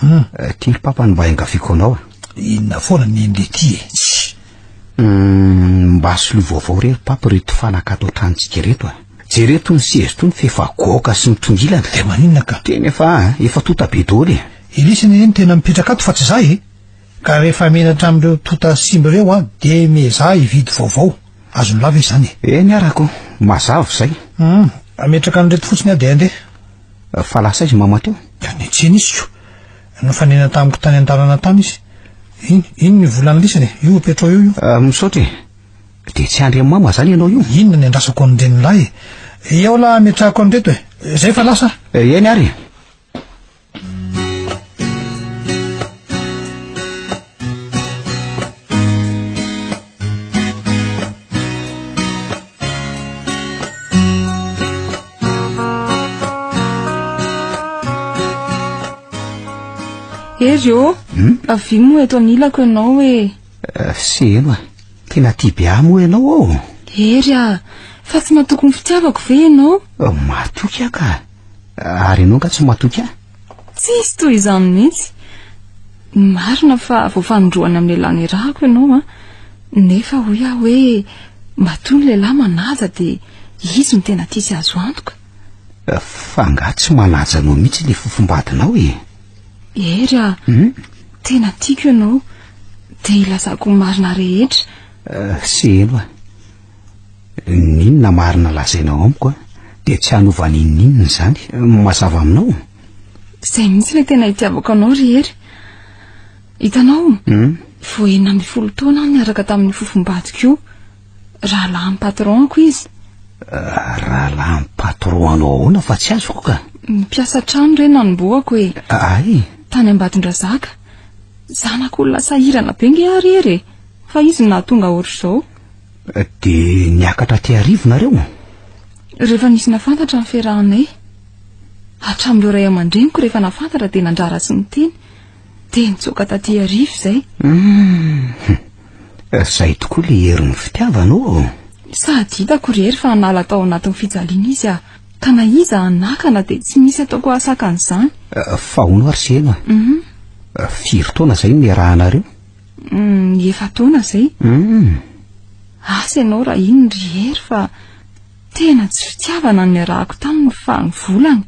Hum. Ty ry papa no mba iangaviako anao a! Inona foana ny an'le ty e! Shh! Humm, mba soloy vaovao re ry papa ireto fanaka ato an-tranontsika ireto a! Jereo tony seza tony f'efa goaka sy mitongilana. Dia maninona ka? Tena efa a, efa tonta be daholo e! Elisy anie no tena mipetraka ato fa tsy za e! Ka rehefa menatra amin'ireo tota simba ireo an, dia miezaha hividy vaovao. Azon'ny lava izany e. Eny arako, mazava izay. Hum, hametraka an'ireto fotsiny aho dia handeha. Fa lasa aiza mama teo? Ka niantsena izy ko. Nifanena tamiko tany an-dalana tany izy. Iny, iny ny volan'ny lisany e. Io apetrao eo io. Ah, misaotra e. Dia tsy andry amin'i mama izany ianao io? Inona ny andrasako an'ireny lahy e? Eo lahy ametrahako an'ireto e. Izay fa lasa. Eny ary e. Hery ô, Hmm? avia moa eto anilako ianao e. Eh, Seheno a, tena tia be ahy moa ianao ô. Hery a, fa tsy matoky ny fitiavako ve ianao? Eh, matoky aho ka. Ary ianao angaha tsy matoky ahy? Tsisy toy izany mihitsy. Marina fa vao fanindroany amin'ny lehilahy nirahako ianao an. Nefa hoy aho hoe matoa ny lehilahy manaja dia izy no tena tia sy azo antoka. Fa angaha tsy manaja anao mihitsy ilay fofombadinao e? Hery a, hmm? tena tiako ianao. Dia ilazako ny marina rehetra. Eh, Seheno a. N'inona marina lazainao amiko a, dia tsy hanova n'inon'inona izany. Mazava aminao? Izay mihitsy ilay tena itiavako anao ry Hery. Hitanao, hmm? vao 16 taona aho niaraka tamin'ny fofombadiko io. Rahalahin'ny patron-ko izy. Eh, rahalahin'ny patron-anao ahoana fa tsy azoko ka? Mpiasa trano re nanombohako e. Ay. Tany Ambatondrazaka. Zanak'olona sahirana be nge aho ry Hery e. Fa izy no nahatonga ohatr'izao. Dia niakatra aty Arivo nareo? Rehefa nisy nafantatra ny fiarahanay. Hatramin'ireo ray aman-dreniko rehefa nafantatra dia nandrara tsy niteny. Dia nitsoaka taty Arivo izay. Hum. Izay tokoa ilay herin'ny fitiavana ô. Sady hitako ry Hery fa hanala tao anatin'ny fijaliana izy ah. Ka na iza hanakana dia tsy misy ataoko hahasakana izany. Fa hono ary Seheno a. Firy taona izay no niarahanareo? Mm, efa-taona izay. Mm. Asa ianao raha iny ry Hery fa tena tsy fitiavana no niarahako taminy fa ny volany.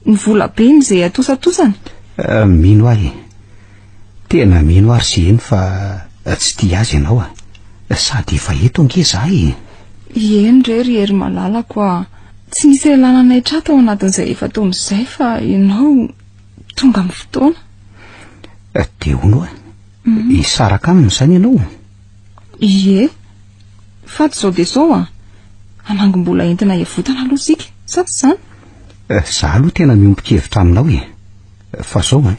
Ny vola be ny izay atosatosany. Eh, mino ahy e. Tena mino ahy ry Seheno fa eh, tsy tia azy ianao a. Sady efa eto ange za e. Eny re ry Hery malalako a. Tsy nisy lehilahy nanaitra ahy tao anatin'izay efa-taona izay fa ianao tonga amin'ny fotoana. Eh, dia hono a, hisaraka aminy izany ianao? Ie. Fa tsy izao dia izao a. Hanangom-bola entina hiavotana aloha isika, sa tsy izany? Eh, za aloha tena miombon-kevitra aminao e. Fa izao an,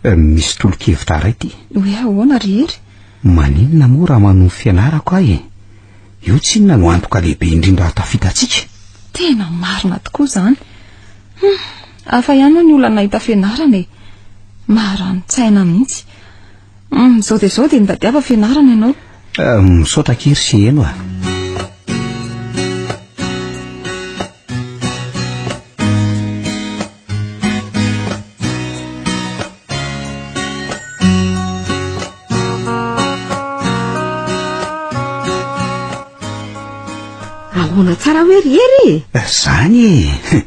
eh, misy tolo-kevitra iray ity. Hoe ahoana ry Hery? Maninona moa raha manohy fianarako aho e? Io tsinona no antoka lehibe indrindra hahatafita antsika. Tena marina tokoa izany. Hum, hafa ihany moa ny olona nahita fianarana e. Marani-tsaina mihitsy. Hum, izao dia izao dia mitadiava fianarana ianao. Eh, misaotra akia ry Seheno a. Ahoana tsara hoe ry Hery e? Zany e!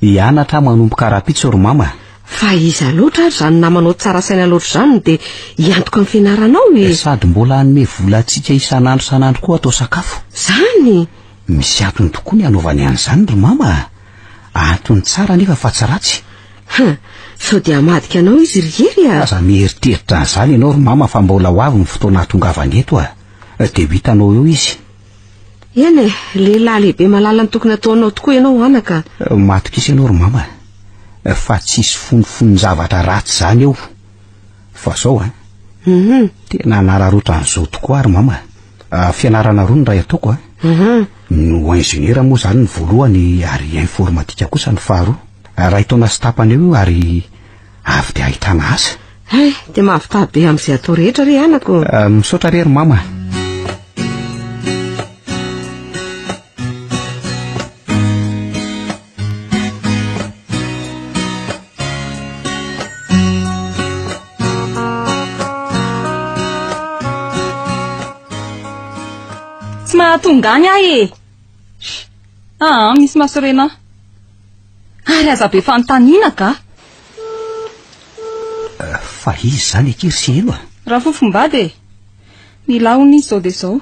Hianatra aho manomboka rahampitso ry mama. Fa iza loatra ary izany namanao tsara saina loatra izany no dia hiantoka ny fianaranao e? Sady mbola hanome vola antsika isan'andro isan'andro koa atao sakafo. Zany? Misy antony tokoa ny hanaovany an'izany ry mama a! Antony tsara anefa fa tsy ratsy. Ha! Sao dia hamadika anao izy ry Hery a! Aza mieritreritra an'izany ianao ry mama fa mbola ho avy ny fotoana hahatongavany eto a! Dia ho hitanao eo izy. Eny e, lehilahy lehibe malala ny tokony ataonao tokoa ianao anaka. Matokisa ianao ry mama fa tsisy fonofonon-javatra ratsy izany eo. Fa zao an, Mhm. tena hanararaotra an'izao tokoa ary mama. Ah, fianarana roa ny iray ataoko a. Mhm. Ny ho ingénieur moa izany ny voalohany ary informatika kosa ny faharoa. Iray taona sy tapany eo io ary avy dia ahitana asa. Hay, dia mahavita be amin'izay atao rehetra re anako. Ah, misaotra re ry mama. Tsy mahatonga any aho e! Aa, misy masorena ahy. Ary aza be fanontaniana ka! Fa iza izany akia ry Seheno a? Rafofombady e! Nila hono izy izao dia izao.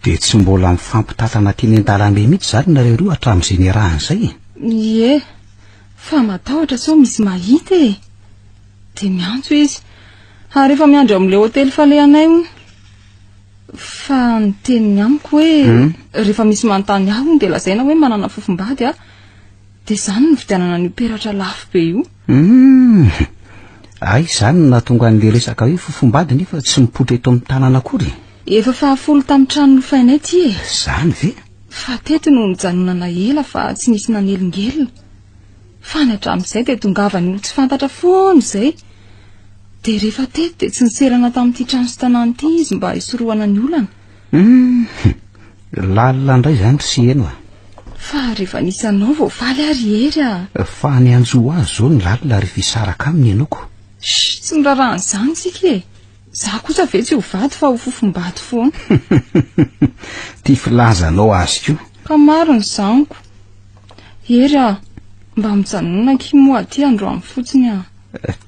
Dia tsy mbola mifampitantana teny an-dalambe mihitsy izany nareo roa hatramin'izay niarahana izay e? Ie, fa matahotra sao misy mahita e! Dia miantso izy. Ary efa miandry ao amin'ilay hotely falehanay hono. Fa ny teniny amiko hoe hmm? rehefa misy manontany ahy hono dia lazaina hoe manana fofombady aho. Dia izany no nividianana an'io peratra lafo be io. Hum. Ay, izany no nahatonga an'ilay resaka hoe fofombady nefa tsy mipoitra eto amin'ny tanàna akory. Efa fahafolo tamin'ny trano nofainay ity e. Izany ve? Fa teto no nijanonana ela fa tsy nisy nanelingelina. Fa ny hatramin'izay dia tongavan'ny olon-tsy fantatra foana izay. Dia rehefa teto dia tsy niserana tamin'ity trano sy tanàna ity izy mba hisorohana ny olana. Hum, lalina indray izany ry Siheno a. Fa rehefa nisy anao vao faly aho ry Hery a. Fa ny hanjo azy izao ny lalina rehefa hisaraka aminy ianao ko. Shh, tsy miraharaha an'izany isika e. Za kosa ve tsy ho vady fa ho fofombady foana. Ty filazanao azy ko. Ka marina izany ko. Hery a! Mba mijanona akia moa aty androany fotsiny a!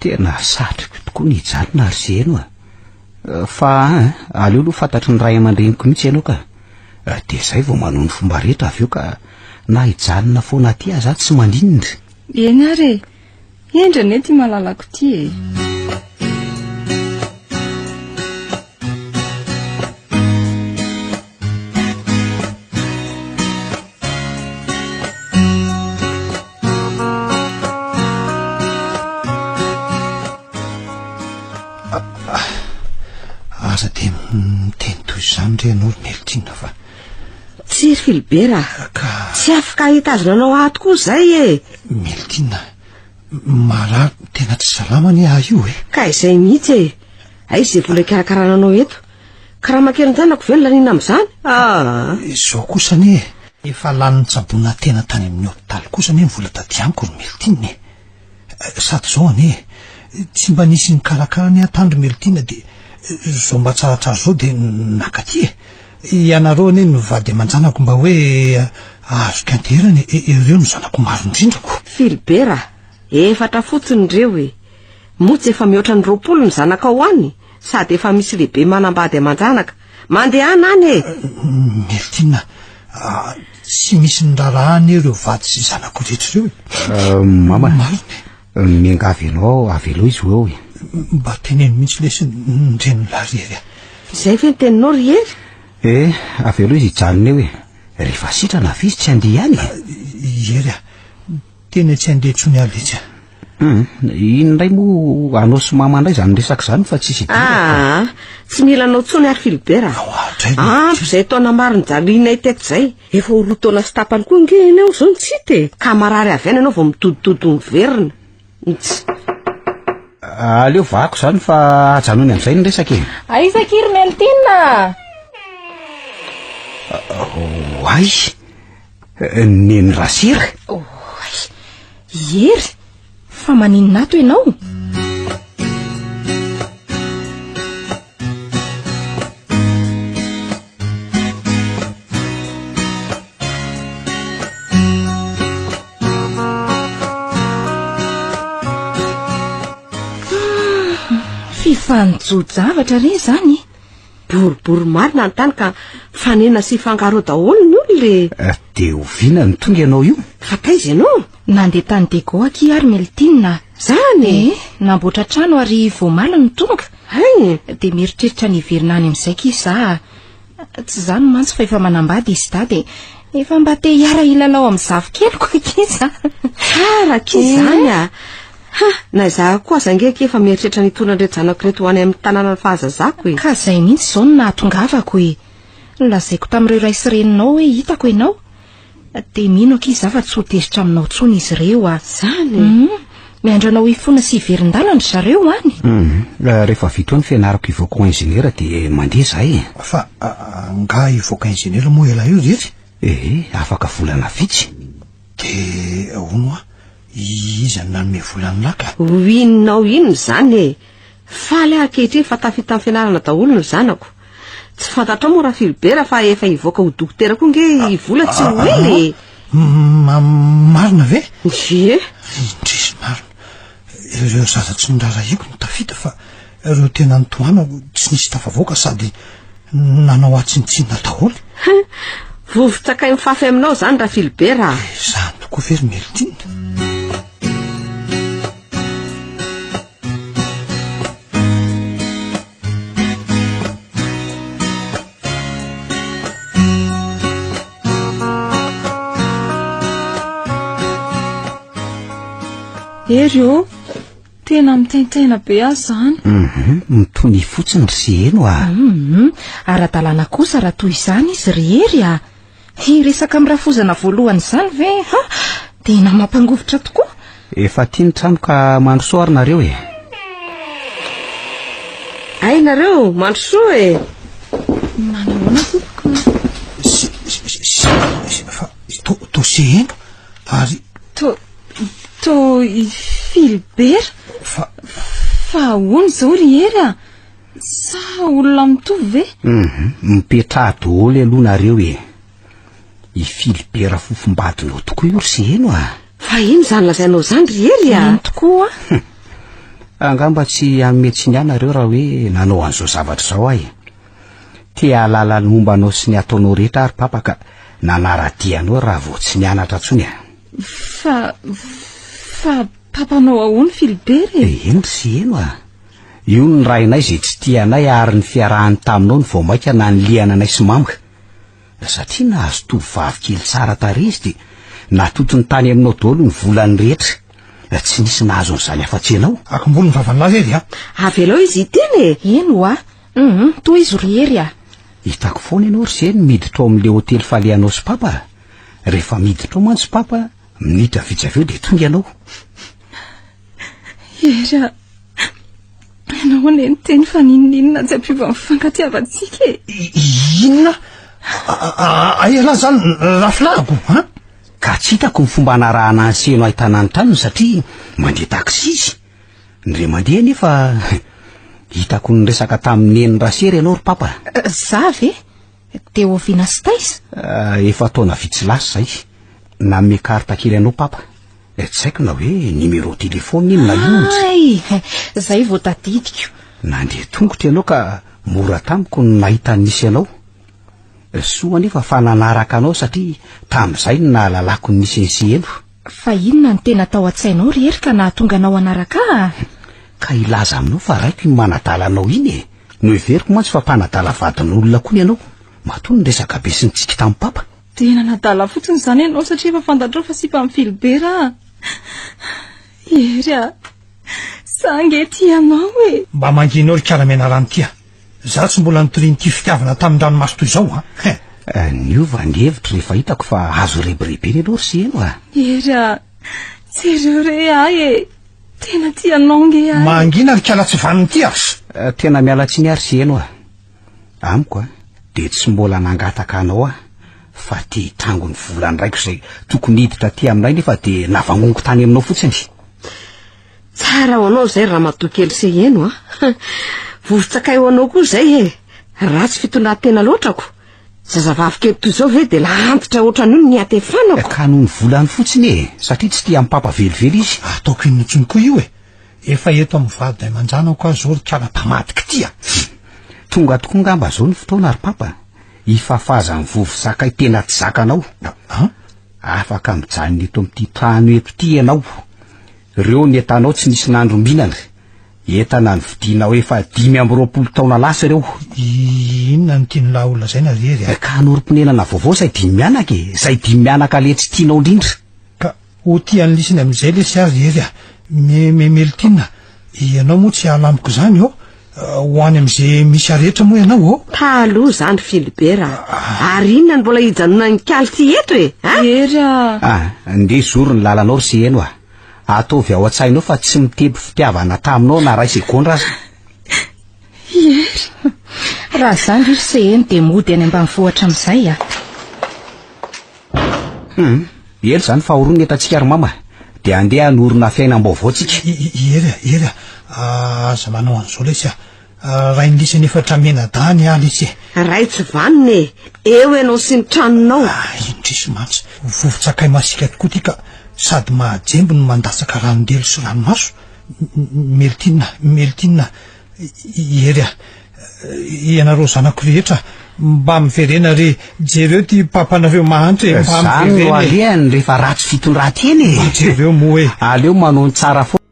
Tena satriko tokoa ny hijanona ry Zeno a! Fa an, aleo aloha fantatry ny ray aman-dreniko mihitsy ianao ka. Dia izay vao manao ny fomba rehetra avy eo ka na hijanona foana aty aza aho tsy maninona. Eny ary e! Hendry anie ity malalako ity e! Aza dia miteny toy izany re ianao ry Meltina fa... Tsia ry Philibert a! Ka... Tsy afaka hitazona anao ato koa izay e! Meltina, marary tena tsy salama anie aho io e! Ka izay mihitsy e! Aiza izay vola hikarakarana anao eto? Karama kelin-janako ve no laniana amin'izany? Aa! Izao kosa anie e! Efa lany nitsaboana tena tany amin'ny hopitaly kosa anie ny vola taty amiko ry Meltina e! Sady izao anie e! Tsy mba nisy nikarakara anie aho tany ry Meltina dia izao mba tsaratsara izao dia nakaty e! Ianareo anie no vady aman-janako mba hoe azoko ianteherana e! Ireo no zanako maro indrindra ko! Philbert a! Efatra fotsiny ireo e! Moa tsy efa mihoatra ny 20 ny zanakao any? Sady efa misy lehibe manambady aman-janaka. Mandehana any e! Meltina, tsy misy niraharaha anie ireo vady sy zanako rehetra ireo e. Mama, Marina e. Miangavy anao avelao izy ho eo e. Mba teneno mihitsy lesy ny renin'lah ry Hery a. Izay ve ny teninao ry Hery? Eh, avelao izy hijanona eo e. Rehefa sitrana ve izy tsy handeha ihany e? Hery a, Tena tsy handeha intsony aho letsy a. Hum, iny indray moa anao sy mama indray izany resaka izany fa tsisy idirako ka. Aa, tsy mila anao intsony ary Philibert a. Ampy izay taona maro nijalianay teto izay. Efa ho roa taona sy tapany koa ange ianao izao no tsy hita e. Ka marary avy any ianao vao mitoditody miverina. Nts. Aleo vahako izany fa ajanony amin'izay ny resaka e. Aiza akia ry Meltina? Oay! Neny Rasira. Oay! Hery! Fa maninona ato ianao? Fifanojo-javatra re izany e! Boribory marina ny tany ka mifanena sy hifangaro eo daholo ny olona e! Eh, dia oviana no tonga ianao io? Fa taiza ianao? Nandeha tany Diego akia ary Meltina. Zany e? Eh, namboatra trano ary vao omaly no tonga. Hay! Dia mieritreritra ny hiverina any amin'izay akia za. Tsy izany mantsy fa efa manambady izy dada e. Efa mba te hiara-hilalao amin'ny zafikeliko akia za. Tsara akia izany a! Ha! Na izaho koa aza ange akia efa mieritreritra ny hitondra an'ireto zanako ireto ho any amin'ny tanànan'ny fahazazako e! Ka izay mihitsy izao no nahatongavako e! Nolazaiko tamin'ireo ray sy reninao hoe hitako ianao. Dia mino akia izaho fa tsy ho tezitra aminao intsony izy ireo a! Izany e? Hum! Miandry anao hifona sy hiverin-dalana ry zareo any. Hum! Rehefa vita eo ny fianarako hivoaka ho injeniera dia mandeha izahay e! Fa angaha hivoaka injeniera moa ialahy io ry Hery? Ee, afaka volana vitsy. Dia hono hoa, iza no nanome vola an'i Laka? Ho inona ho inona izany e! Faly aho ankehitriny fa tafita amin'ny fianarana daholo ny zanako. Tsy fantatrao moa Rafilibera fa efa hivoaka ho dokotera koa ange i Vola tsy ho ela e! Marina ve? Ie. Indrisy marina. Ireo zaza tsy noraharahiako no tafita fa ireo tena nitohanako tsy nisy tafavoaka sady nanao ahy tsinontsinona daholo. Vovon-tsakay mifafy aminao izany Rafilibera a! Izany tokoa ve ry Meltine? Hery ô, tena mitaintaina be aho izany. Mhm, mitony fotsiny ry Seheno a. Mhm, ara-dalàna kosa raha toy izany izy ry Hery a. Hiresaka amin'ny rafozana voalohany izany ve? Ha! Tena mampangovitra tokoa. Efa aty ny trano ka mandrosoa ary nareo e. Hay nareo, mandrosoa e. Manahoana tompoko? Sy, sy, sy, fa to, to seheno ary. To, to i Philbert? Fa. Fa ahoana izao ry Hery a? Sa olona mitovy ve? Hum, mipetraha daholo aloha nareo e. I Philibert fofombadinao tokoa io ry Seheno a. Fa ino izany lazainao izany ry Hery a? Eny tokoa a. Angamba tsy hanome tsiny ahy nareo raha hoe nanao an'izao zavatra izao aho e. Te hahalala ny momba anao sy ny ataonao rehetra aho ry Papa ka nanara-dia anao raha vao tsy nianatra intsony a. Fa, fa papanao ahoana Philibert e? Eny ry Seheno a. Io ny rainay izay tsy tia anay ary ny fiarahany taminao no vao mainka nanilihana anay sy mama. Satria nahazo tovovavy kely tsara tarehy izy dia natotony tany aminao daholo ny volany rehetra. Tsy nisy nahazo an'izany afa-tsy ianao. Akombony ny vavan'lahy Hery a! Avelao izy hiteny e! Eny ho'a. Hum, tohizo ry Hery a! Hitako foana ianao ry Seny miditra ao amin'ilay hotely falehanao sy Papa. Rehefa miditra ao mantsy Papa, minitra vitsy avy eo dia tonga ianao. Hery a! Ianao anie niteny fa n'inon'inona tsy hampiova ny fifankatiavantsika e! Inona? Aiza lahy zany rafilahako an? Ka tsy hitako ny fomba hanarahana an'i Seno ahitana ny tranony satria mandeha taxi izy. Indray mandeha anefa hitako niresaka tamin'i Neny Rasery ianao ry Papa. Za ve? Dia oviana sy taiza? Efa taona vitsy lasa izay. Nanome carte kely anao Papa. Eh, tsy haiko na hoe numéro téléphone iny na inona. Hay, zay vao tadidiko. Nandeha tongotra ianao ka mora tamiko ny nahita ny nisy anao. Soa anefa fa nanaraka anao satria tamin'izay no nahalalako ny nisy an'i Seheno. Fa inona no tena tao an-tsainao ry Hery ka nahatonga anao hanaraka ahy? Ka hilaza aminao fa raiko iny manadala anao iny e. Noheveriko mantsy fa mpanadala vadin'olona koa ny anao. Matoa niresaka be sy nitsiky tamin'i Papa. Dia nanadala fotsiny izany ianao satria efa fantatrao fa sipa amin'i Philbert a! Hery a! Za ange tia anao e! Mba mangina eo ry kala menarano ty a! Za tsy mbola nitorian'ity fitiavana tamin-dranomaso toy izao a! Hein! Niova ny hevitro rehefa hitako fa azo rebirebena ianao ry Seheno a! Hery a! Jereo re ahy e! Tena tia anao ange ahy e! Mangina ry kala tsy vanona ity a! Tena miala tsiny aho ry Seheno a! Amiko a, dia tsy mbola nangataka anao aho fa te hitrango ny volan'ny raiko izay tokony hiditra aty aminay nefa dia navangongo tany aminao fotsiny. Tsara ho anao izay ramatoa kely Seheno a! Vovon-tsakay ho anao koa izay e! Ratsy fitondran-tena loatra ko! Zazavavy kely toy izao ve dia lahantitra ohatran'io ny niatefanako? Ka noho ny volany fotsiny e! Satria tsy tia an'i Papa velively izy. Ataoko inona intsony koa io e! Efa eto amin'ny vady aman-janako aho izao ry kala mpamadika ity a! Tonga tokoa ngamba izao ny fotoana ry Papa, hifafazan'ny vovo-sakay tena tsy zakanao. An? Afaka mijanona eto amin'ity trano eto ity ianao. Ireo ny entanao tsy nisy nandrombinana. Entana novidianao efa 25 taona lasa ireo. Inona no tian'lah ho lazaina ry Hery a? Ka hanorim-ponenana vaovao izay dimy mianaka e! Izay dimy mianaka le tsy tianao indrindra. Ka Ho tia an'i lisany amin'izay lesy aho ry Hery a! Me me Meltina, ianao moa tsy hiala amiko izany ô? Ho any amin'izay misy ahy rehetra moa ianao ô? Taloha izany Philibert a! Ary inona no mbola hijanonan'i Kaly ty eto e? A? Hery a! Ah, ndeha zory ny lalanao ry Seheno a! Ataovy ao an-tsainao fa tsy miteby fitiavana taminao na ray segondra aza. Hery, raha izany ry Seheno dia mody any ambanivohitra amin'izay a! Hum, ela izany fa horoa ny entantsika ry mama, dia andeha hanorina fiainam-baovao tsika. Hery a, Hery a, aza manao an'izao lesy a. Rain'i lisany efatra mianadahy ny ahy lesy e. Ray tsy vanona e, eo ianao sy ny tranonao. Ah, indrisy mantsy, vovon-tsakay masiaka tokoa ity ka sady mahajemby no mandatsaka ranon-delo sy ranomaso. Meltina, Meltina, Hery a, ianareo zanako rehetra, mba miverena re, jereo ty papanareo mahantra e, mba Zany no miverena e. alehany rehefa ratsy fitondran-tena e. Mba jereo moa e. Aleo manao ny tsara foana.